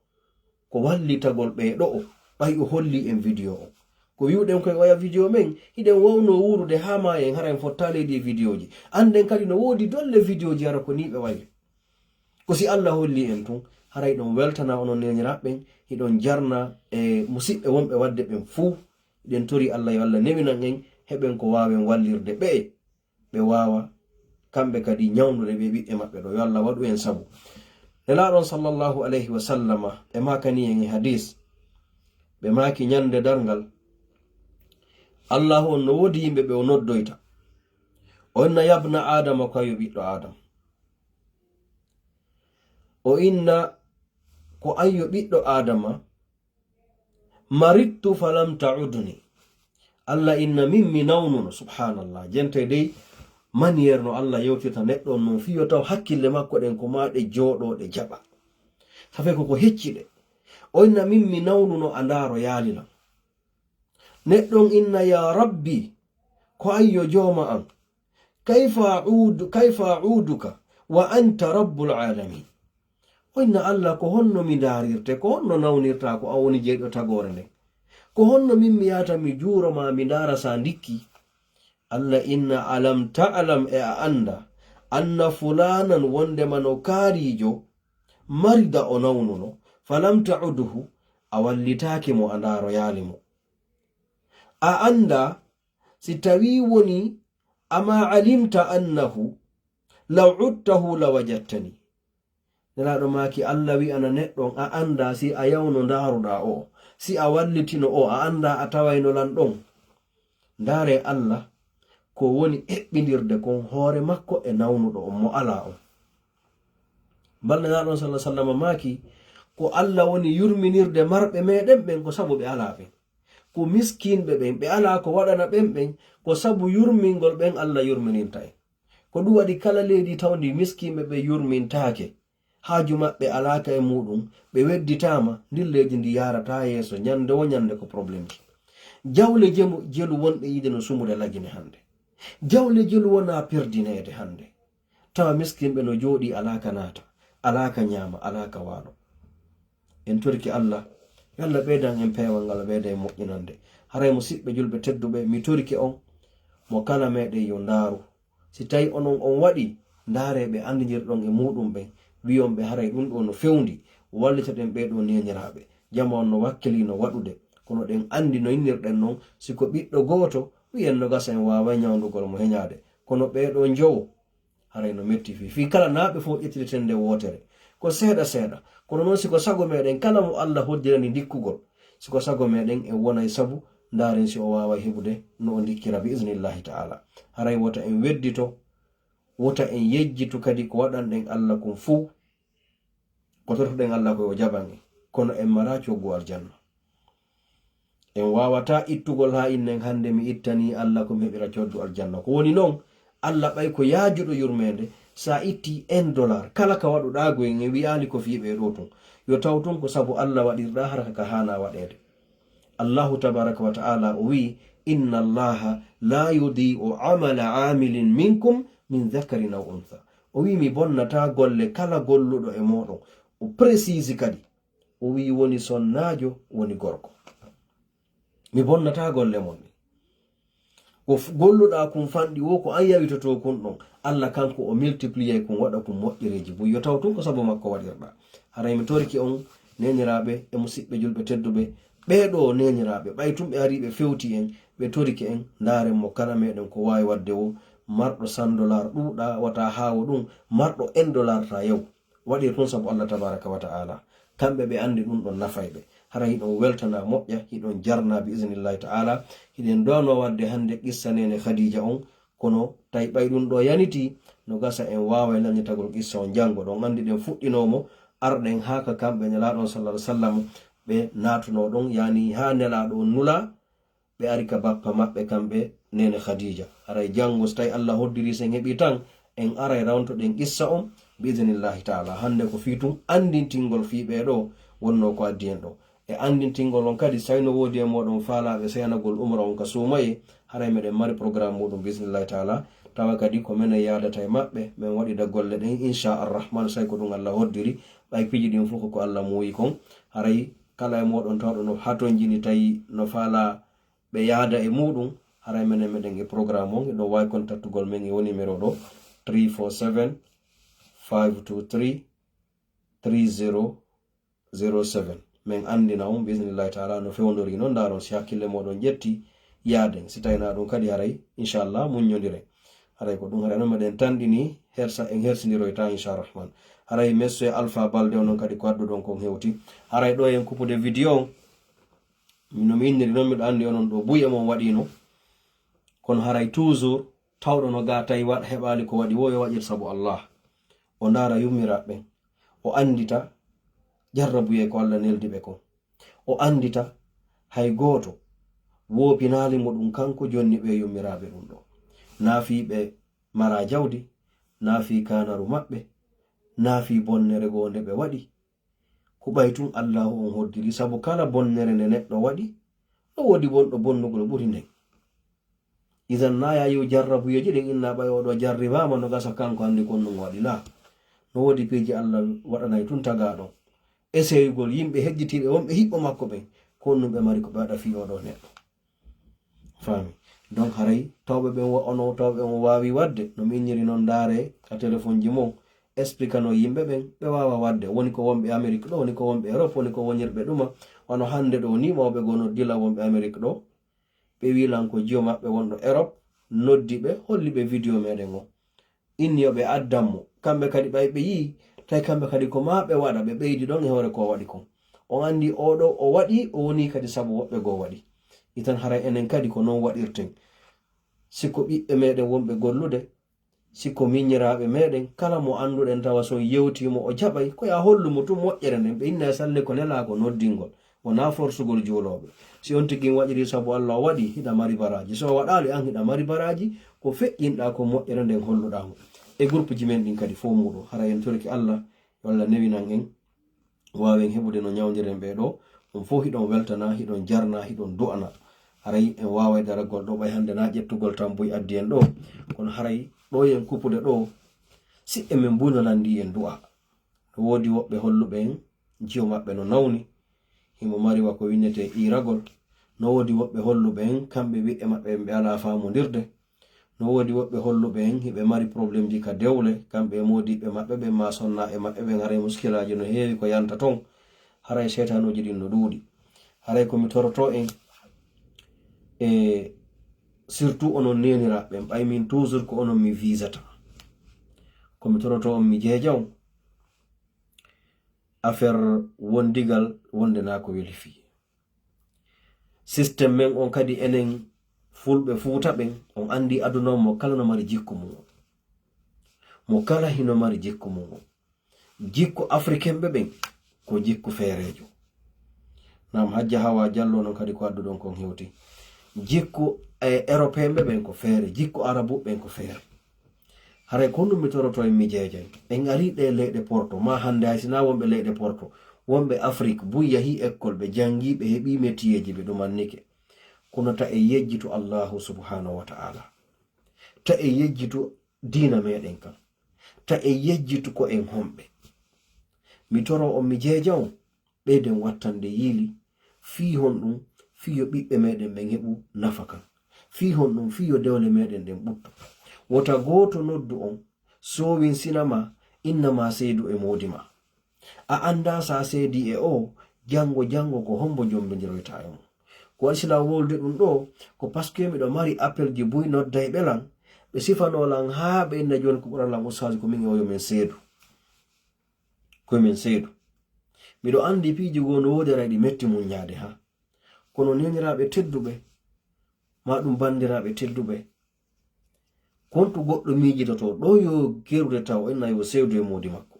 ko wallitagol ɓee ɗoo, ɓay o holli en video on. Ko wi'uɗen koy oya video men, hiɗen wawno wuurude haa maayen, hara en fottaali e ɗii videoji. Annden kadi no woodi dolle videoji, hara ko nii ɓe wayri. Ko si Alla holli en tun, hara hiɗon weltana onon neeniraaɓe ɓen, hiɗon jarna e musiɓɓe wonɓe waɗde ɓen fuu. Hiɗen tori Alla yo Alla newinan en, heɓen ko waawen wallirde ɓe. Ɓe waawa kamɓe kadi ñawndude ɓee ɓiɓɓe maɓɓe ɗoo. Yo Alla waɗu en sabu. Nelaaɗo on sallallahu alayhi wa sallama, ɓe maakani en e hadiis, ɓe maaki ñande darngal, Allaahu on no woodi yimɓe ɓe o noddoyta. O inna, "Yabna Aadama, ko an yo ɓiɗɗo Aadama." O inna, "Ko an yo ɓiɗɗo Aadama, maridtu falam ta'udni." Alla inna min mi nawnuno, subhanallah. Jente dey, manière no Alla yewtirta neɗɗo on non, fii yo taw hakkille makko ɗen ko maa ɗe jooɗoo ɗe jaɓa. Safe ko ko hecci ɗe. O inna min mi nawnuno a ndaaro yaali lan. Neɗɗon inna ya rabbi, ko ayyo jooma an. Kayfa a'udu, kayfa a'uduka wa anta rabbul alamin. O inna Allah ko honno mi ndaarirte, ko honno nawnirtaa ko a woni jeyɗo tagoore nden. Ko honno min mi yaata mi juuro ma mi ndaara sa ndikki. Allah inna alam ta'lam e a annda. Anna fulanan wonde mano kaarijo. Marida o nawnuno. Falam ta'uduhu a wallitaaki mo a ndaaro yaali mo. A annda si tawi woni ama alimta annahu law uttahu la wajattani. Nelaaɗo maaki Allah wi'ana neɗɗon a annda si a yawno ndaaruɗaa o, si a wallitino o a annda a tawayno lan ɗon. Ndaare Allah ko woni eɓɓindirde kon hoore makko e nawnuɗo on mo alaa on. Balnanaaɗo on sallallahu sallam maaki ko Allah woni yurminirde marɓe meɗen ɓen ko sabu ɓe alaa ɓen. Ko miskinɓe ɓen ɓe alaa ko waɗana ɓen ɓen ko sabu yurmingol ɓen Allah yurmininta en. Ko ɗum waɗi kala leydi tawndi miskinɓe ɓe yurmintaake, haaju maɓɓe alaaka e muɗum, ɓe wedditaama, ndin leydi ndi yaarataa yeeso ñande wo ñande ko problemji. Jawle jemu jelu wonɓe yiide no sumude lagine hannde. Jawle jelu wonaa perdineede hannde. Tawa miskinɓe no jooɗii alaaka naata, alaaka ñaama, alaaka waalo. En torike Allah, yo Allah ɓeydan en peewal ngal, ɓeyda en moƴƴinande. Haray musiɓɓe julɓe tedduɓe, mi torike on, mo kala meɗen yo ndaaru. Si tawi onon on waɗi, ndaare ɓe anndidirɗon e muɗum ɓen, wi'on ɓe haray ɗum ɗo no fewndi, wallitoɗen ɓee ɗo neeniraaɓe. Jama on no wakkilino waɗude, kono ɗen anndi no innirɗen non, si ko ɓiɗɗo gooto, wi'en no gasa en waaway ñawndugol mo heñaade. Kono ɓee ɗo njowo, haray no metti fii, fii kala naaɓe fof ƴettiri tende wootere. Ko seeɗa seeɗa, kono noon si ko sago meɗen kala mo Allah hoddirani ndikkugol, si ko sago meɗen en wonay sabu ndaaren si o waaway heɓude no o ndikkira bi isnillahi ta'ala. Haray wota en weddito, wota en yejjitu kadi ko waɗanɗen Allah kun fuu. Ko tortuɗen Allah ko o jaɓan en, kono en maraa coggu aljanna. En waawataa ittugol haa innen hannde mi ittanii Allah ko mi heɓira coddu aljanna. Ko woni noon, Allah ɓay ko yaajuɗo yurmeende, si a ittii un dollar, kala ka waɗuɗaa goyen en wi'aali ko fii ɓee ɗoo tun. Yo taw tun ko sabu Allah waɗirɗaa hara ka haanaa waɗeede. Allahu tabaraka wa ta'ala o wi'i, inna Allaha la yudi'u amala amilin minkum min dhakarin aw untha. O wi'i mi bonnataa golle kala golluɗo e mooɗon. O précise kadi. O wi'i woni sonnaajo, woni gorko. Mi bonnataa golle mon ɗin. Ko f-, golluɗaa kun fanɗi wo ko an yawitotoo kun ɗon. Allah kanko o multiplier kun waɗa kun moƴƴereeji buy. Yo taw tun ko sabu makko waɗirɗaa. Haray mi torike on neeniraaɓe e musiɓɓe julɓe tedduɓe. Ɓee ɗoo neeniraaɓe, ɓay tun ɓe arii ɓe fewti en, ɓe torike en, ndaaren mo kala meɗen ko waawi waɗde wo, marɗo cent dollar ɗuuɗaa, wata haawo ɗum, marɗo un dollar ta yaw. Waɗir tun sabu Allah tabaraka wa ta'ala. Kamɓe ɓe anndi ɗum ɗon nafay ɓe. Hara hiɗon weltana moƴƴa, hiɗon jarna bi isnillahi ta'ala. Hiɗen dono waɗde hannde qissa neene Khadija on, kono tawi ɓay ɗum ɗo yaniti, no gasa en waaway lannitagol qissa on janngo. Ɗon anndi ɗen fuɗɗinoo mo, arɗen haa ka kamɓe Nelaaɗo on sallallahu alaihi wasallam ɓe naatunoo ɗon, yani haa Nelaaɗo on nula, ɓe ari ka bappa maɓɓe kamɓe neene Khadija. Haray janngo so tawi Allah hoddiri sen heɓi tan, en aray rawntoɗen qissa on bi idnillahi ta'ala. Hannde ko fii tun anndintingol fii ɓee ɗoo wonnoo ko addi en ɗoo. E anndintingol on kadi, so tawi no woodi e mooɗon faalaaɓe seyanagol umra on ka suumaye, haray meɗen mari programme muɗum bi isnillahi ta'ala. Tawa kadi ko menen yaadata e maɓɓe, men waɗida golle ɗen, insha arrahman, so tawi ko ɗum Allah hoddiri. Ɓay piiji ɗin fof ko ko Allah muuyi kon. Haray kala e mooɗon tawɗo no hatonjini tawi no faalaa ɓe yaada e muɗum, haray menen meɗen e programme on, eɗon waawi kontaktugol men e o numéro ɗo, three four seven, five two three, three zero zero seven. Men anndina on, bi isnillahi ta'ala, no fewndori non, ndaaron si hakkille mooɗon ƴetti yaaden. Si tawi na ɗum kadi haray, inchallah, muññondiren. Haray ko ɗum haray non meɗen tanɗini, hersa, en hersindiroyta, inchallah rahman. Haray Monsieur Alpha Balde, onon kadi ko adduɗon kon hewti. Haray ɗo en kupude vidéo on, no mi inniri non, miɗo anndi onon ɗo buy e mon waɗino. Kono haray toujours tawɗo no ga tawi waɗ-, heɓaali ko waɗi wo, yo waɗir sabu Allah. O ndaara yummiraaɓe ɓen. O anndita jarrabuyee ko Allah neldi ɓe kon. O anndita hay gooto woopinaali mo ɗum kanko jonni ɓe yummiraaɓe ɗum ɗo. Naa fii ɓe mara jawdi, naa fii kaanaru maɓɓe, naa fii bonnere goo nde ɓe waɗi. Ko ɓay tun Allaahu on hoddiri, sabu kala bonnere nde neɗɗo waɗi, no woodi bonɗo bonnugol ɓuri nden. Idan na ya yi'u jarrabuyeeji ɗin inna ɓay oɗo jarribaama no gasa kanko anndi kon nun waɗi la. No woodi piiji Allah waɗanay tun tagaaɗo. Eseyugol yimɓe hejjitiiɓe wonɓe hiɓɓo makko ɓen, kon nun ɓe mari ko ɓe waɗa fii oɗo neɗɗo. Faami? Donc haray tawɓe ɓen wa-, ono tawɓe on waawi waɗde, no mi inniri non ndaare ka telefonji mon, expliquano yimɓe ɓen, ɓe waawa waɗde. Woni ko wonɓe Amérique ɗo, woni ko wonɓe Europe, woni ko wonirɓe ɗuma. Wano hannde ɗo ni, mawɓe goo no dila wonɓe Amérique ɗo. Ɓe wi'i lan ko jiyo maɓɓe wonɗo Europe, noddi ɓe, holli ɓe video meɗen o. Inni yo ɓe addan mo. Kamɓe kadi ɓay ɓe yi'i, tawi kamɓe kadi ko maa ɓe waɗa, ɓe ɓeydi ɗon e hoore ko o waɗi kon. On anndi oɗo o waɗi, o woni kadi sabu woɓɓe goo waɗi. Itan haray enen kadi ko non waɗirten. Si ko ɓiɓɓe meɗen wonɓe gollude, si ko miñiraaɓe meɗen, kala mo annduɗen tawa so on yewtii mo o jaɓay, ko ya hollu mo tun moƴƴere nden. Ɓe inna e salle ko nelaa ko noddingol, wonaa forsugol juulooɓe. Si on tigi waɗiri sabu Allah o waɗi, hiɗa mari baraaji. Si o waɗaali an, hiɗa mari baraaji, ko feƴƴinɗaa ko moƴƴere nden holluɗaa mo. E groupe ji men ɗin kadi fow muuɗum, hara en torike Allah, yo Allah newinan en, waawen heɓude no ñawndiren ɓee ɗoo. On fow hiɗon weltana, hiɗon jarna, hiɗon du'ana. Haray en waaway daragol ɗoo, ɓay hannde na ƴettugol tan buy addi en ɗoo. Kono haray ɗoo yen kupude ɗoo, siɓɓe men buy no lanndii en du'a. No woodi woɓɓe holluɓe en jiyo maɓɓe no nawni, himo mari wa ko winnetee iiragol. No woodi woɓɓe holluɓe en kamɓe ɓiɓɓe maɓɓe ɓe alaa faamondirde. No woodi woɓɓe holluɓe en hiɓe mari problemji ka dewle, kamɓe e moodiɓɓe maɓɓe ɓen maa sonnaaɓe maɓɓe ɓen, haray muskilaaji no heewi ko yanta ton. Haray seytanuuji ɗin no ɗuuɗi. Haray ko mi toroto en, e surtout onon neeniraaɓe ɓen, ɓay min toujours ko onon mi visata. Ko mi toroto on, mi jeeja on, affaire wondigal wonde na ko weli fii. Système men on kadi enen fulɓe Fuuta ɓen, on anndi aduna on mo kala no mari jikku mum on. Mo kala hino mari jikku mum on. Jikku africain ɓe ɓen ko jikku feereejo. Naam, Hajja Hawa Jallo non kadi ko adduɗon kon hewti. Jikku, eh, européen ɓe ɓen ko feere, jikku arabu ɓen ko feere. Haray ko ɗum mi toroto en mi jeejay. En ari ɗe leyɗe Porto, ma hannde hay sinaa wonɓe leyɗe Porto, wonɓe Afrik, buy yahi école, ɓe janngi, ɓe heɓi métierji, ɓe ɗumannike. Kono ta e yejjitu Allahu subhanahu wa ta'ala. Ta e yejjitu diina meɗen kan. Ta e yejjitu ko en homɓe. Mi toro on mi jeeja on, ɓeyden wattande yiili, fii honɗum, fii yo ɓiɓɓe meɗen ɓen heɓu nafa kan. Fii honɗum, fii yo dewle meɗen ɗen ɓuttu. Wota gooto noddu on, soowinsina ma, inna ma seedu e moodi ma. A anndaa sa seedi e o, janngo, janngo ko hombo jombindiroyta e mum. Ko waɗi si lan wowlude ɗum ɗo, ko parce que miɗo mari appel ji buy noddayɓe lan, ɓe sifanoo lan haa ɓe inna jooni ko ɓura lan ustaaji ko min e o yo min seedu. Ko min seedu. Miɗo anndi piiji goo no woodi aray ɗi metti muññaade ha. Kono neeniraaɓe tedduɓe, maa ɗum banndiraaɓe tedduɓe, kontu goɗɗo miijitoto ɗo yo gerude taw inna yo seedu e moodi makko.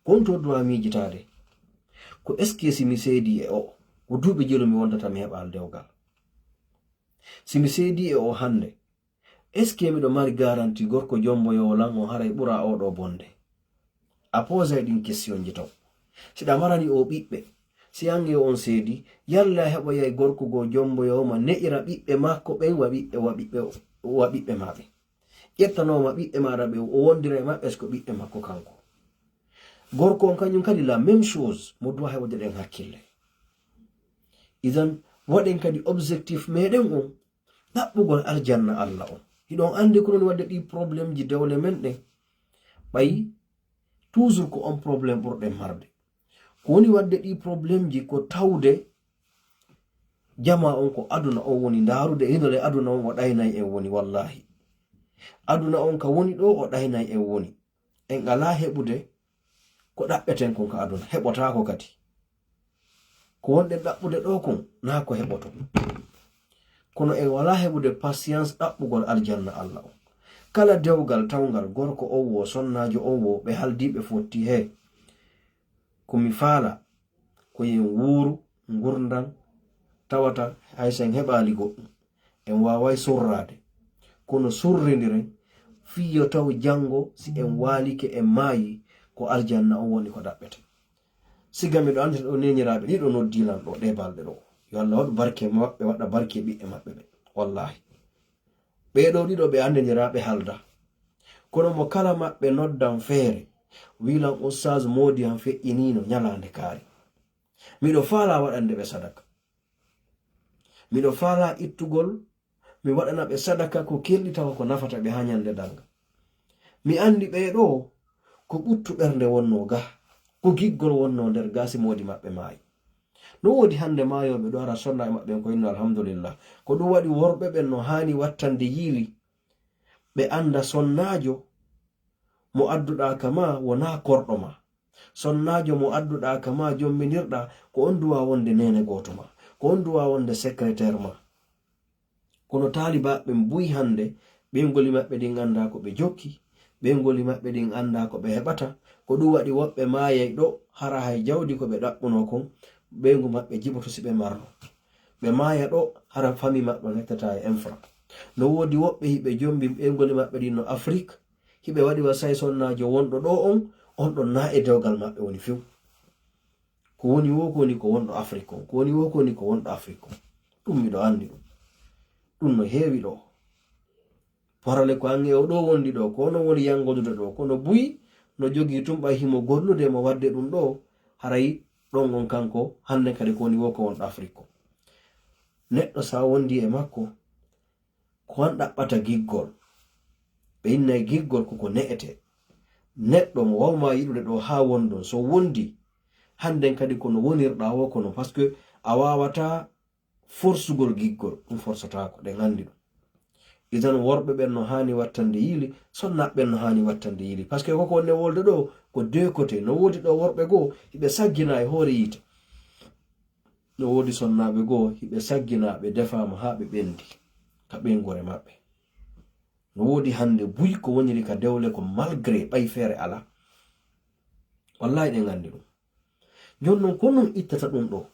Kontu duwa miijitaade. Ko est-ce que si mi seedi e o, ko duuɓi jelu mi wontata mi heɓaali dewgal? Si mi seedi e o hannde, est-ce que miɗo mari garanti gorko jomboyoowo lan on haray ɓura oɗo bonde? A posay ɗin question ji taw. Si ɗa marani o ɓiɓɓe, si an e on seedi, yalla heɓoyay gorko goo jomboyoowo ma ne'ira ɓiɓɓe makko ɓen wa ɓiɓɓe, wa ɓiɓɓe, wa ɓiɓɓe ma ɓen. Ƴettanooma ɓiɓɓe maaɗa ɓe o wondira e maɓɓe, est-ce que ɓiɓɓe makko kanko? Gorko on kañum kadi la même chose, mo duwa heɓude ɗen hakkille. Idan, waɗen kadi objectif meɗen on, ɗaɓɓugol aljanna Allah on. Hiɗon anndi ko non waɗde ɗi problème ji dewle men ɗen. Ɓay, toujours ko on problème ɓurɗen marde. Ko woni waɗde ɗi problème ji ko tawde jama on ko aduna on woni ndaarude, hino le aduna on o ɗaynay en woni, wallahi. Aduna on ka woni ɗo o ɗaynay en woni. En alaa heɓude ko ɗaɓɓeten kon ka aduna, heɓotaako kadi. Ko wonɗen ɗaɓɓude ɗo kon, naa ko heɓoto. Kono en walaa heɓude patience ɗaɓɓugol aljanna Allah on. Kala dewgal tawngal gorko on wo, sonnaajo on wo, ɓe haldii ɓe fotti he. Ko mi faala, ko yen wuuru ngurndan tawata hay so en heɓaali goɗɗum, en waaway surraade. Kono surrindiren fii yo taw janngo si en waalike en maayi, ko aljanna on woni ko ɗaɓɓeten. Siga miɗo anndi ɗo neniraaɓe ɗiɗo noddi lan ɗo ɗe balɗe ɗo. Yo Allah waɗu barke e maɓɓe, waɗa barke e ɓiɓɓe maɓɓe ɓe. Wallahi. Ɓee ɗo ɗiɗo ɓe anndaniraaɓe halda. Kono mo kala maɓɓe noddan feere, wilan Ustaz Moodi an feƴƴiniino ñalaande kaari. Miɗo faalaa waɗande ɓe sadaka. Miɗo faalaa ittugol, mi waɗana ɓe sadaka ko kelɗi tawa ko nafata ɓe haa ñande darnga. Mi anndi ɓee ɗo ko ɓuttu ɓernde wonnoo ga, ko giggol wonnoo nder ga si moodi maɓɓe maayi. No woodi hannde maayooɓe ɗo ara sonna e maɓɓe ko inno alhamdulillah. Ko ɗum waɗi worɓe ɓen no haani wattande yiili. Ɓe annda sonnaajo mo adduɗaa ka ma wonaa korɗo ma. Sonnaajo mo adduɗaa ka ma jomminirɗaa ko on duwa wonde neene gooto ma. Ko on duwa wonde secrétaire ma. Kono taalibaaɓe ɓen buy hannde, ɓeynguuli maɓɓe ɗin anndaa ko ɓe jokki, ɓeynguuli maɓɓe ɗin anndaa ko ɓe heɓata. Ko ɗum waɗi woɓɓe maayay ɗo, hara hay jawdi ko ɓe ɗaɓɓunoo kon, ɓeyngu maɓɓe jiɓoto si ɓe marno. Ɓe maaya ɗo, hara fami maɓɓe on hettataa e infra. No woodi woɓɓe hiɓe jombi ɓeynguuli maɓɓe ɗin no Afrik, hiɓe waɗi wa say sonnaajo wonɗo ɗo on, on ɗon na e dewgal maɓɓe woni few. Ko woni wo ko woni ko wonɗo Afrik on, ko woni wo ko woni ko wonɗo Afrik on. Ɗum miɗo anndi ɗum. Ɗum no heewi ɗo. Parole ko an e o ɗo wondi ɗo, ko ono woni yangodude ɗo, kono buy no jogii tun ɓay himo gollude mo wadde ɗum ɗo, haray ɗon on kanko, hannde kadi ko woni wo ko wonɗo Afrik on. Neɗɗo sa wondi e makko, ko an ɗaɓɓata giggol. Ɓe innay giggol ko ko ne'ete. Neɗɗo mo wawma yiɗude ɗo haa wondon, so wondi, hannden kadi kono wonirɗa wo kono, parce que a wawata forsugol giggol, ɗum forsataako, ɗen anndi ɗum. Idan worɓe ɓen no haani wattande yiili, sonnaaɓe ɓen no haani wattande yiili. Parce que koko wonne wolde ɗo, ko deux côté. No woodi ɗo worɓe goo, hiɓe saggina e hoore yiite. No woodi sonnaaɓe goo, hiɓe saggina, ɓe defaama haa ɓe ɓendi ka ɓeynguure maɓɓe. No woodi hannde buy ko woniri ka dewle ko malgré ɓay feere alaa. Wallahi ɗen anndi ɗum. Jooni non ko nun ittata ɗum ɗo?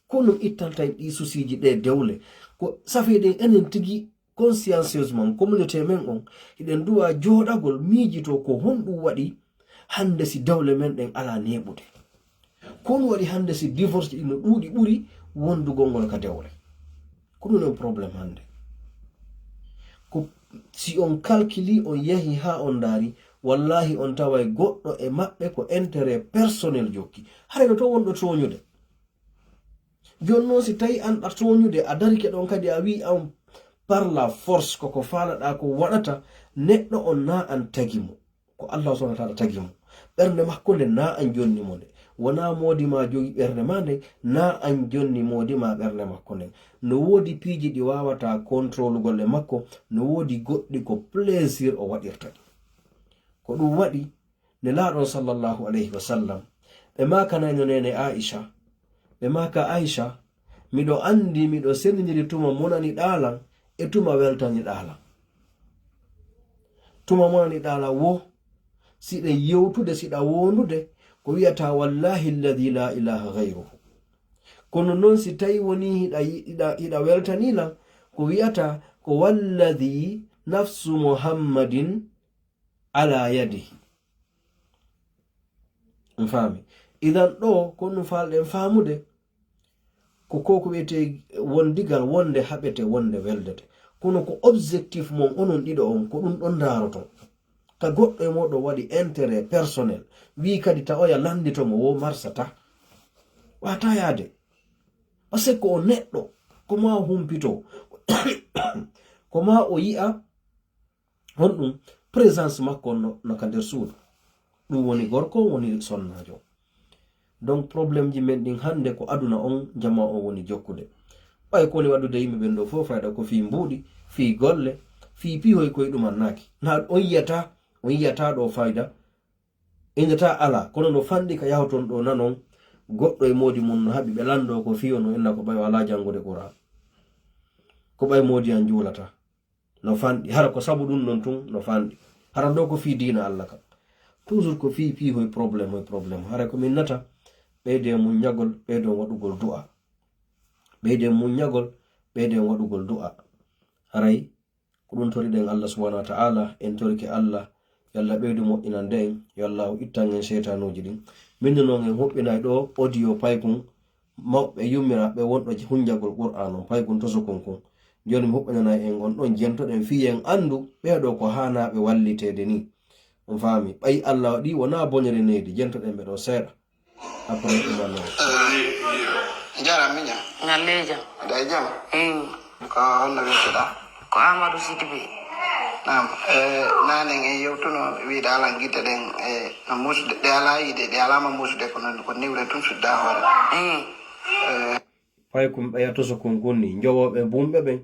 Ko nun ittanta en ɗi susiiji ɗe dewle? Ko safi ɗen enen tigi consciencieusement communauté men on, hiɗen duwa jooɗagol miijito ko honɗum waɗi hannde si dewle men ɗen alaa neeɓude. Ko honɗum waɗi hannde si divorce ɗin no ɗuuɗi ɓuri wondugol ngol ka dewle? Ko ɗum non problème hannde. Ko si on calculi, on yahi haa on ndaari, wallahi on taway goɗɗo e maɓɓe ko intérêt personnel jokki. Haray no to wonɗo tooñude. Jooni non si tawi an ɗa tooñude, a darike ɗon kadi a wi'i an par la force koko faalaɗa ko waɗata, neɗɗo on na an tagi mo. Ko Allah subhanahu wa ta'ala tagi mo. Ɓernde makko nden na an jonni mo nde. Wona moodi ma jogi ɓernde ma nden, na an jonni moodi ma ɓernde makko nden. No woodi piiji ɗi wawata contrôlugol e makko, no woodi goɗɗi ko plaisir o waɗirta ɗi. Ko ɗum waɗi Nelaaɗo on sallallahu alayhi wa sallam, ɓe maakanayno neene Aisha, ɓe maaka Aisha, miɗo anndi miɗo senndindiri tuma monaniɗaa lan e tuma weltaniɗaa lan. Tuma monaniɗaa lan wo, si ɗen yewtude, si ɗa wondude, ko wi'ata wallahi alladhi la ilaha ghayruhu. Kono non si tawi woni hiɗa, hiɗa, hiɗa weltani lan, ko wi'ata ko walladhi nafsu Muhammadin ala yadihi. On faami? Idan ɗo ko ɗum faalɗen faamude, ko ko ko wi'etee wondigal, wonde haɓete, wonde weldete. Kono ko objectif mon onon ɗiɗo on, ko ɗum ɗon ndaaroton. Ka goɗɗo e moɗon waɗi intérêt personnel, wii kadi ta oya lanndito mo wo marsata. Wata yaade. Parce que o neɗɗo, ko ma o humpito, ko ma o yi'a, honɗum présence makko no, no ka nder suudu. Ɗum woni gorko, woni sonnaajo. Donc problème ji men ɗin hannde ko aduna on, jama on woni jokkude. Ɓay ko woni waɗude yimɓe ɓen ɗo fof fayda ko fii mbuuɗi, fii golle, fii pihoy koye ɗum annaaki. Na on yiyata, on yiyata ɗo fayda, innata ala, kono no fanɗi ka yahoton ɗo nanon, goɗɗo e moodi mun no haɓi ɓe lanndo ko fii o no inna ko ɓay o alaa janngude Qur'an. Ko ɓay moodi an juulata. No fanɗi. Hara ko sabu ɗum ɗon tun no fanɗi. Hara ɗo ko fii diina Allah kan. Toujours ko fii, fii hoy problème, hoy problème. Hara ko min nata, ɓeyde muññagol, ɓeyde waɗugol du'a. Ɓeyde muññagol, ɓeyde waɗugol du'a. Haray, ko ɗum toriɗen Allah subhanahu wa ta'ala, en torike Allah, Yo Allah ɓeydu moƴƴinande en, yo Allah ittan en seytanuuji ɗin. Min no noon en huɓɓinay ɗo audio paykun mawɓe yummiraaɓe wonɗo hunjagol Qur'aan on, paykun tosokun kun. Jooni mi huɓɓinanay en on ɗon, jentoɗen fii en anndu ɓee ɗoo ko haanaaɓe walliteede nii. On faami? Ɓay Allah waɗi wonaa boñere neydi, jentoɗen ɓe ɗoo seeɗa. Après, ɗum wano. Jaram miña. Ñalleeja. Aɗa e jam? Eyi. Ko honno wiyteɗaa? Ko Amadou Sidibé. Naam. E, naanen en yewtuno, wiiɗa alan gite ɗen, e, no muusude, ɗe alaa yiide, ɗe alaama muusude, ko non, ko niwre tun sudda hoore. Eyi. E. Paykun ɓeya tosokun kun ni, njowooɓe bumɓe ɓen,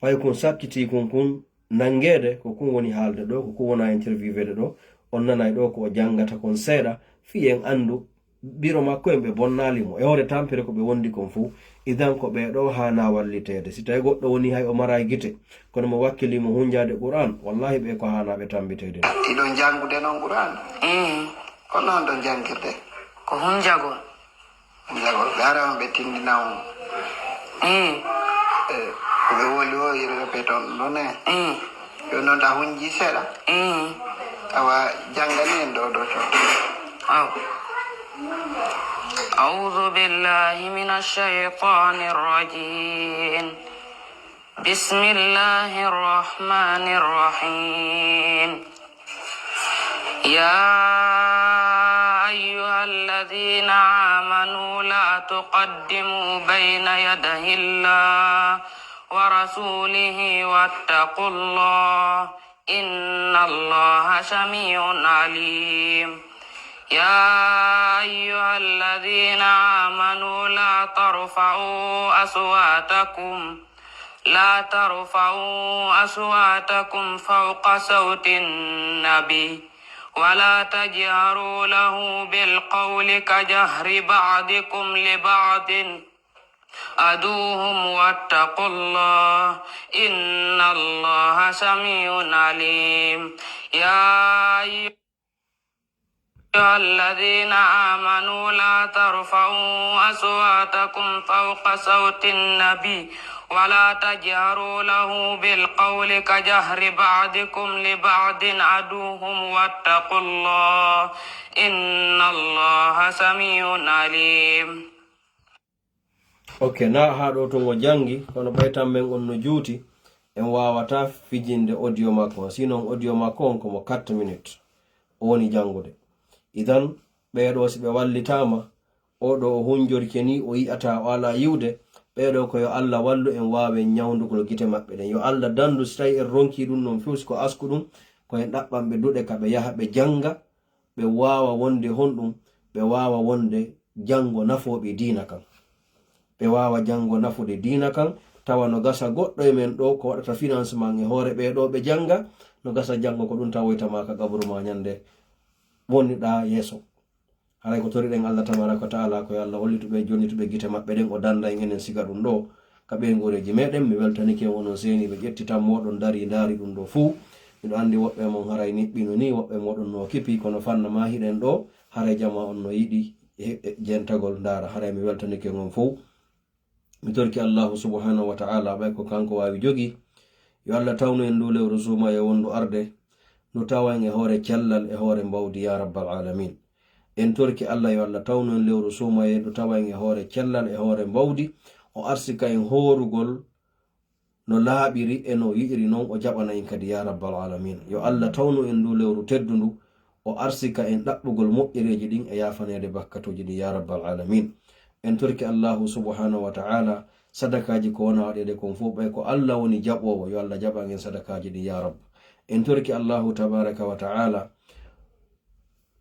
paykun sakkitii kun kun, nanngeede, ko kun woni haalde ɗoo, ko kun wona interviewede ɗoo, on nanay ɗoo ko o janngata kon seeɗa, fii en anndu biro makko en ɓe bonnaali mo. E hoore tampere ko ɓe wondi kon fow, idan ko ɓee ɗoo haanaa walliteede. Si tawi goɗɗo woni hay o maray gite, kono mo wakkilii mo hunjaade Qur'aan, wallahi ɓee ko haanaa ɓe tambiteede. Iɗon janngude non Qur'aan? Mm. Ko non ɗon janngirde? Ko hunjagol. Jagol, ɓe ara on ɓe tindina on. Mm. E, ko ɓe woli o, yirɓe pe toon ɗon e. Mm. Yo noon ta hunji seeɗa. Mm. Awa, janngani en ɗo, ɗo to. Aw. أعوذ بالله من الشيطان الرجيم. بسم الله الرحمن الرحيم. يا أيها الذين آمنوا لا تقدموا بين يدي الله ورسوله واتقوا الله، إن الله سميع عليم. يا أيها الذين آمنوا لا ترفعوا أصواتكم، لا ترفعوا أصواتكم فوق صوت النبي، ولا تجهروا له بالقول كجهر بعضكم لبعض، عدوهم واتقوا الله، إن الله سميع عليم. يا أيها الذين آمنوا لا ترفعوا أصواتكم فوق صوت النبي ولا تجهروا له بالقول كجهر بعضكم لبعض، عدوهم واتقوا الله، إن الله سميع عليم. Ok, na haa ɗo tun o janngi, kono ɓay tan men on no juuti, en waawataa fijinde audio makko on. Sinon audio makko on ko mo quatre minutes o woni janngude. Idan, ɓee ɗoo si ɓe wallitaama, oo ɗoo o hunjorike nii, o yi'ataa, o alaa yi'ude, ɓee ɗoo ko yo Alla wallu en waawen ñawndugol gite maɓɓe ɗen. Yo Alla danndu, si tawii en ronkii ɗun non few, si ko asku ɗun, ko en ɗaɓɓan ɓe duɗe ka ɓe yaha ɓe jannga, ɓe waawa wonde honɗun, ɓe waawa wonde janngo nafooɓe diina kan. Ɓe waawa janngo nafude diina kan, tawa no gasa goɗɗo e men ɗoo ko waɗata financement e hoore ɓee ɗoo ɓe jannga, no gasa janngo ko ɗun tawoyta ma ka qaburu ma ñande wonniɗaa yeeso. Haray ko toriɗen Alla tabaraka wa taala ko yo Alla wallitu ɓe, jonnituɓe gite maɓɓe ɗen, o dannda en enen siga ɗun ɗoo ka ɓeynguureeji meɗen. Mi weltanike on onon seeniiɓe ƴettitan mooɗon darii ndaari ɗun ɗoo fow. Miɗo anndi woɓɓe e mon haray niɓɓino nii, woɓɓe mooɗon no kipi, kono fanna ma hiɗen ɗoo, haray jamaa on no yiɗi he-, he-, jentagol ndaara. Haray mi weltanike on fow. Mi torki Allahu subhanahu wa ta'ala, ɓay ko kanko waawi jogii. Yo Alla tawnu en nduu lewru suumayee wonndu arde, ndu tawa en e hoore cellal, e hoore mbawdi, yaa rabbal aalamiin. En torki Alla yo Alla tawnu en lewru suumayee, ndu tawa en e hoore cellal, e hoore mbawdi, o arsika en hoorugol no laaɓiri e no yiɗiri non, o jaɓana en kadi, yaa rabbal aalamiin. Yo Alla tawnu en nduu lewru teddundu, o arsika en ɗaɓɓugol moƴƴereeji ɗin e yaafaneede bakkatuuji ɗin, yaa rabbal aalamiin. En torki Allahu subhanahu wa ta'ala, sadakaaji ko wona waɗeede kon fow, ɓay ko Alla woni jaɓoowo, yo Alla jaɓan en sadakaaji ɗin, yaa rabb. En torki Allahu tabaraka wa ta'ala,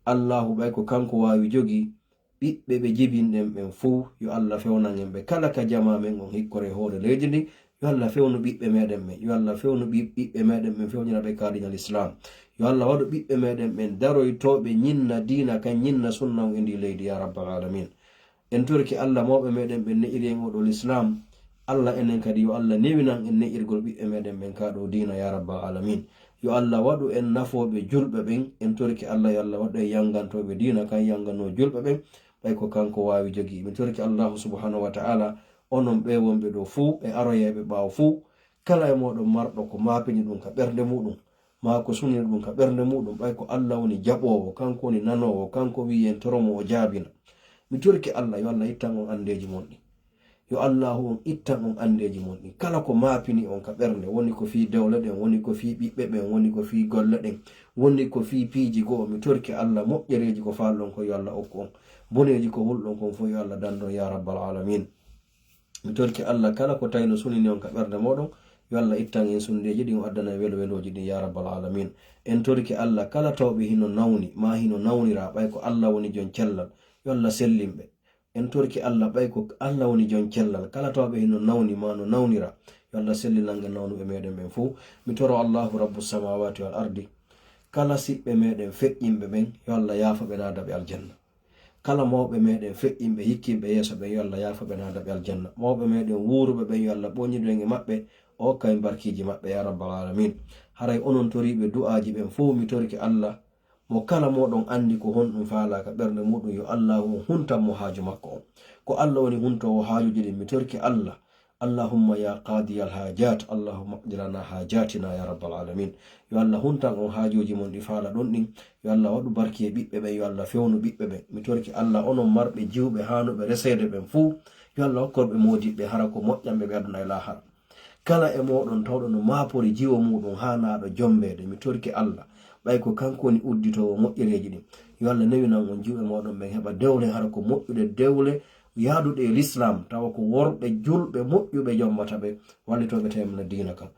Allahu ɓay ko kanko waawi jogii, ɓiɓɓe ɓe jibinɗen ɓen fow, yo Alla fewnan en ɓe kala ka jamaa men on hikkore e hoore leydi ndi. Yo Alla fewnu ɓiɓɓe meɗen ɓen. Yo Alla fewnu ɓi-, ɓiɓɓe meɗen ɓen, fewnina ɓe ka diina Lislaam. Yo Alla waɗu ɓiɓɓe meɗen ɓen daroytooɓe ñinna diina kan, ñinna sunna on e ndi leydi, yaa rabbal aalamiin. En torki Alla mawɓe meɗen ɓen ne'iri en oo ɗoo Lislaam. Alla enen kadi yo Alla newinan en ne'irgol ɓiɓɓe meɗen ɓen ka ɗoo diina, yaa rabbal aalamiin. Yo Alla waɗu en nafooɓe julɓe ɓen. En torki Alla yo Alla waɗu en yanngantooɓe diina kan, yannganoo julɓe ɓen. Ɓay ko kanko waawi jogii. Mi torki Allahu subhanahu wa ta'ala, onon ɓee wonɓe ɗoo fow e aroyayɓe ɓaawo fow, kala e mooɗon marɗo ko maapini ɗun ka ɓernde muɗum, maa ko sunino ɗum ka ɓernde muɗum, ɓay ko Allah woni jaɓoowo, kanko woni nanoowo, kanko wi'i en toro mo o jaabina. Mi torike Allah, yo Allah ittan on anndeeji mon ɗin. Yo Allahu on ittan on anndeeji mon ɗin. Kala ko maapini on ka ɓernde, woni ko fii dewle ɗen, woni ko fii ɓiɓɓe ɓen, woni ko fii golle ɗen, woni ko fii piiji go'o, mi torike Allah moƴƴereeji ko faalɗon ko yo Allah okku on. Boneeji ko hulɗon kon fof yo Allah dandu on ya rabbal alamin. Mi torike Allah kala ko tawno sunini on ka ɓernde moɗon, yo Allah ittan en sundeeji ɗin, o addana en welo welooji ɗin ya rabbal alamin. En torike Allah kala tawɓe hino nawni, maa hino nawnira, ɓay ko Allah woni jon cellal, yo Allah sellin ɓe. En torike Allah ɓay ko Allah woni jon cellal, kala tawɓe hino nawni maa no nawnira, yo Allah sellinan en nawnuɓe meɗen ɓen fof. Mi toro Allahu rabbu samawati wal ardi, kala siɓɓe meɗen feƴƴinɓe ɓen, yo Allah yaafo ɓe naada ɓe aljanna. Kala mawɓe meɗen feƴƴinɓe hikkinɓe yeeso ɓen, yo Allah yaafo ɓe naada ɓe aljanna. Mawɓe meɗen wuuruɓe ɓen, yo Allah ɓoñido en e maɓɓe, o okka en barkiiji maɓɓe ya rabbal alamin. Haray onon toriiɓe du'aaji ɓen fof, mi torike Allah mo kala moɗon anndi ko honɗum faalaa ka ɓernde muɗum, yo Allahu on huntan mo haaju makko on. Ko Allah woni huntoowo haajuuji ɗin, mi torike Allah. Allahumma ya qadiyal hajat, Allahumma qdi lana hajatina ya rabbal alamin. Yo Allah huntan on haajuuji mon ɗi faalaɗon ɗin. Yo Allah waɗu barki e ɓiɓɓe ɓen, yo Allah fewnu ɓiɓɓe ɓen. Mi torike Allah onon marɓe jiwɓe haanuɓe reseede ɓen fuu, yo Allah hokkor ɓe moodiɓɓe hara ko moƴƴanɓe ɓe aduna e laahara. Kala e moɗon tawɗo no maapori jiwo muɗum haanaaɗo jombeede, mi torike Allah, ɓay ko kanko woni udditoowo moƴƴereeji ɗin. Yo Allah newinan on jiwɓe moɗon ɓen heɓa dewle hara ko moƴƴuɗe dewle yaaduɗe e Lislaam, tawa ko worɓe julɓe moƴƴuɓe jombata ɓe, wallitooɓe tawi mona diina kan.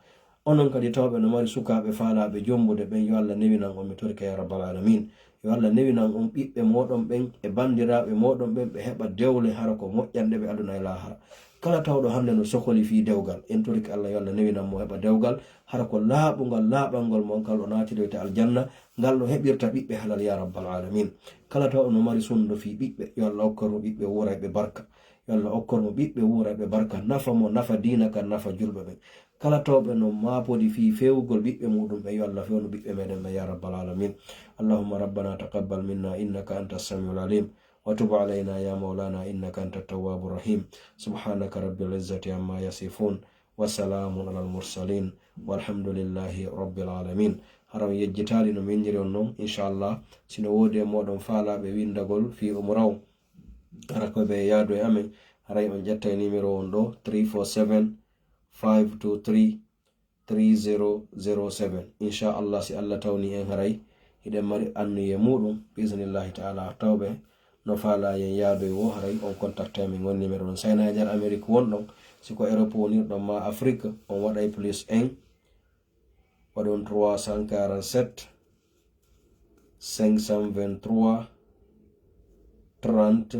Onon kadi tawɓe no mari sukaaɓe faalaaɓe jombude ɓen, yo Allah newinan on, mi torike ya rabbal alamin. Yo Allah newinan on ɓiɓɓe moɗon ɓen e bandiraaɓe moɗon ɓen, ɓe heɓa dewle hara ko moƴƴanɗe ɓe aduna e laahara. Kala tawɗo hannde no sokoli fii dewgal, en torike Allah yo Allah newinan mo heɓa dewgal, hara ko laaɓungal, laaɓangol mo ngal o naatiroyta aljanna, ngal o heɓirta ɓiɓɓe halal ya rabbal alamin. Kala tawɗo no mari sundo fii ɓiɓɓe, yo Allah okkor mo ɓiɓɓe wuurayɓe barka. Yo Allah okkor mo ɓiɓɓe wuurayɓe barka, nafa mo, nafa diina kan, nafa julɓe ɓen. Kala tawɓe no maapodi fii fewugol ɓiɓɓe muɗum ɓen, yo Allah fewnu ɓiɓɓe meɗen ɓen ya rabbal alamin. Allahumma rabbana taqabbal minna innaka anta samiul alim. وتب علينا يا مولانا إنك أنت التواب الرحيم. سبحانك رب العزة عما يصفون. وسلام على المرسلين. والحمد لله رب العالمين. Hara on yejjitaali no min ñiri on non, inchallah. Si no woodi e moɗon faalaaɓe windagol fii umra on, hara ko ɓe yaadu e amen, haray on ƴettay numéro on ɗo, three four seven, five two three, three zero zero seven. Inchallah, si Allah tawni en haray, hiɗen mari anniye muɗum, bi iznillahi taala, tawɓe no faala yen yaadoy wo haray, on contacte min on numéro on. Sayna e nder Amérique wonɗon, si ko Europe wonirɗon ma Afrique, on waɗay plus un, waɗon trois cent quarante-sept, cinq cent vingt-trois, trente,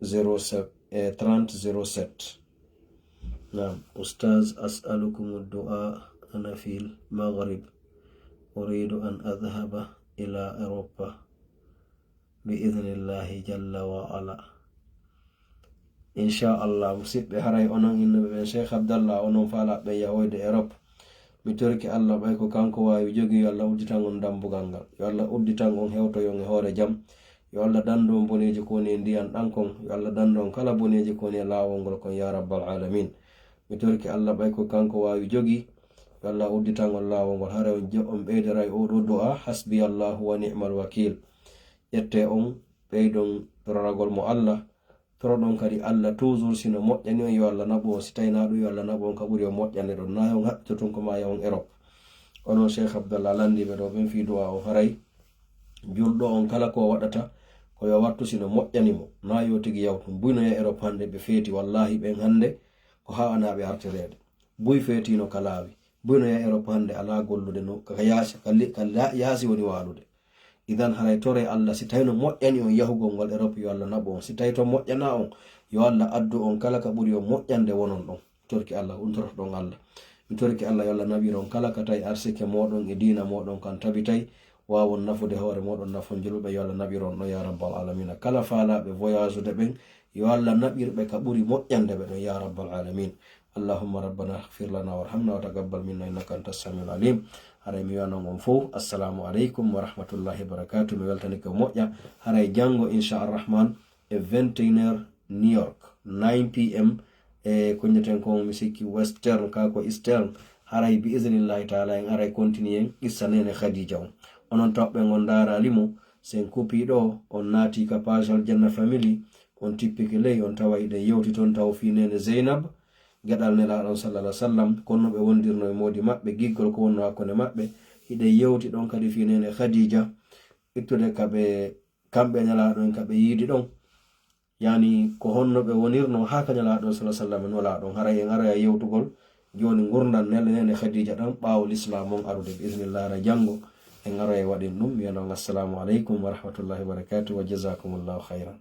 zéro sept, eh, trente zéro sept. نعم. أستاذ، أسألكم الدعاء، أنا في المغرب، أريد أن أذهب إلى أوروبا بإذن الله جل وعلا. Inchallah, musiɓɓe, haray onon innuɓe ɓen Cheikh Abdallah, onon faalaɓe yahoyde Europe. Mi torike Allah ɓay ko kanko waawi jogi, yo Allah udditan on dambugal ngal. Yo Allah udditan on hewtoyon e hoore jam. Yo Allah dandu on boneeji ko woni e ndiyan ɗan kon. Yo Allah dandu on kala boneeji ko woni e laawol ngol kon, ya rabbal alamin. Mi torike Allah ɓay ko kanko waawi jogi. Yo Allah udditan on laawol ngol. Haray on je-, on ɓeydoray oo ɗoo du'a, hasbiyallahu wa ni'mal wakil. Ƴette on, ɓeydon tororagol mo Allah. Toroɗon kadi Allah toujours, si no moƴƴani on, yo Allah naɓu on, si tawi na ɗum, yo Allah naɓu on ka ɓuri on moƴƴande ɗon. Na yo on haɓɓito tun ko ma yahon Europe. Onon Cheikh Abdallah lanndiiɓe ɗo ɓen fii du'a on, haray julɗo on kala ko waɗata, ko yo wattu si no moƴƴani mo. Na yo tigi yaw tun. Buy no yaha Europe hannde ɓe feeti, wallahi ɓen hannde ko ha'anaaɓe artireede. Buy feetino ka laawi. Buy no yaha Europe hannde alaa gollude no ka yaasi, ka li-, ka la-, yaasi woni waalude. Idan haray tore Allah, si tawi no moƴƴani on yahugol ngol Europe, yo Allah naɓu on. Si tawi to moƴƴana on, yo Allah addu on kala ka ɓuri on moƴƴande wonon ɗon. Mi torike Allah, on torotoɗon Allah. Mi torike Allah, yo Allah naɓir on kala ka tawi arsike moɗon e diina moɗon kan tabitay, waawon nafude hoore moɗon, nafon julɓe, yo Allah naɓir on ɗon, ya rabbal alamina. Kala faalaaɓe voyage ude ɓen, yo Allah naɓir ɓe ka ɓuri moƴƴande ɓe ɗon, ya rabbal alamin. اللهم ربنا اغفر لنا وارحمنا وتقبل منا إنك أنت السميع العليم. Haray mi wiyanon on fow, assalamu aleykum wa rahmatullahi wa barakatuh. Mi weltanike ko moƴƴa. Haray janngo, insha arrahman, e vingt et une heures New York, nine p.m. e ko inneten kon, mi sikki Western, ka ko Eastern, Haray bi isnillahi taala en aray continue en qissa nene Khadija on. Onon tawɓe ngon ndaarali mo, sen kupi ɗo, on naati ka page Aljanna Family, on tippike ley, on tawa hiɗen yewti ton taw fii nene Zeynab, geɗal Nelaaɗo on sallallahu alaihi wasallam, kono no ɓe wondirno e moodi maɓɓe, giggol ko wonno hakkunde maɓɓe, hiɗen yewti ɗon kadi fii nene Khadija, ittude ka ɓe, kamɓe Nelaaɗo en ka ɓe yiidi ɗon. Yani ko honno ɓe wonirno haa ka Nelaaɗo sallallahu alaihi wasallam nolaa ɗon. Haray en aray yewtugol jooni ngurndan nene Khadija ɗan ɓaawo lislaam on arude bi isnillah. Haray janngo en aray waɗin ɗum. Wiyanon assalamu alaikum wa rahmatullahi wa barakatuh wa jazakumullahu khairan.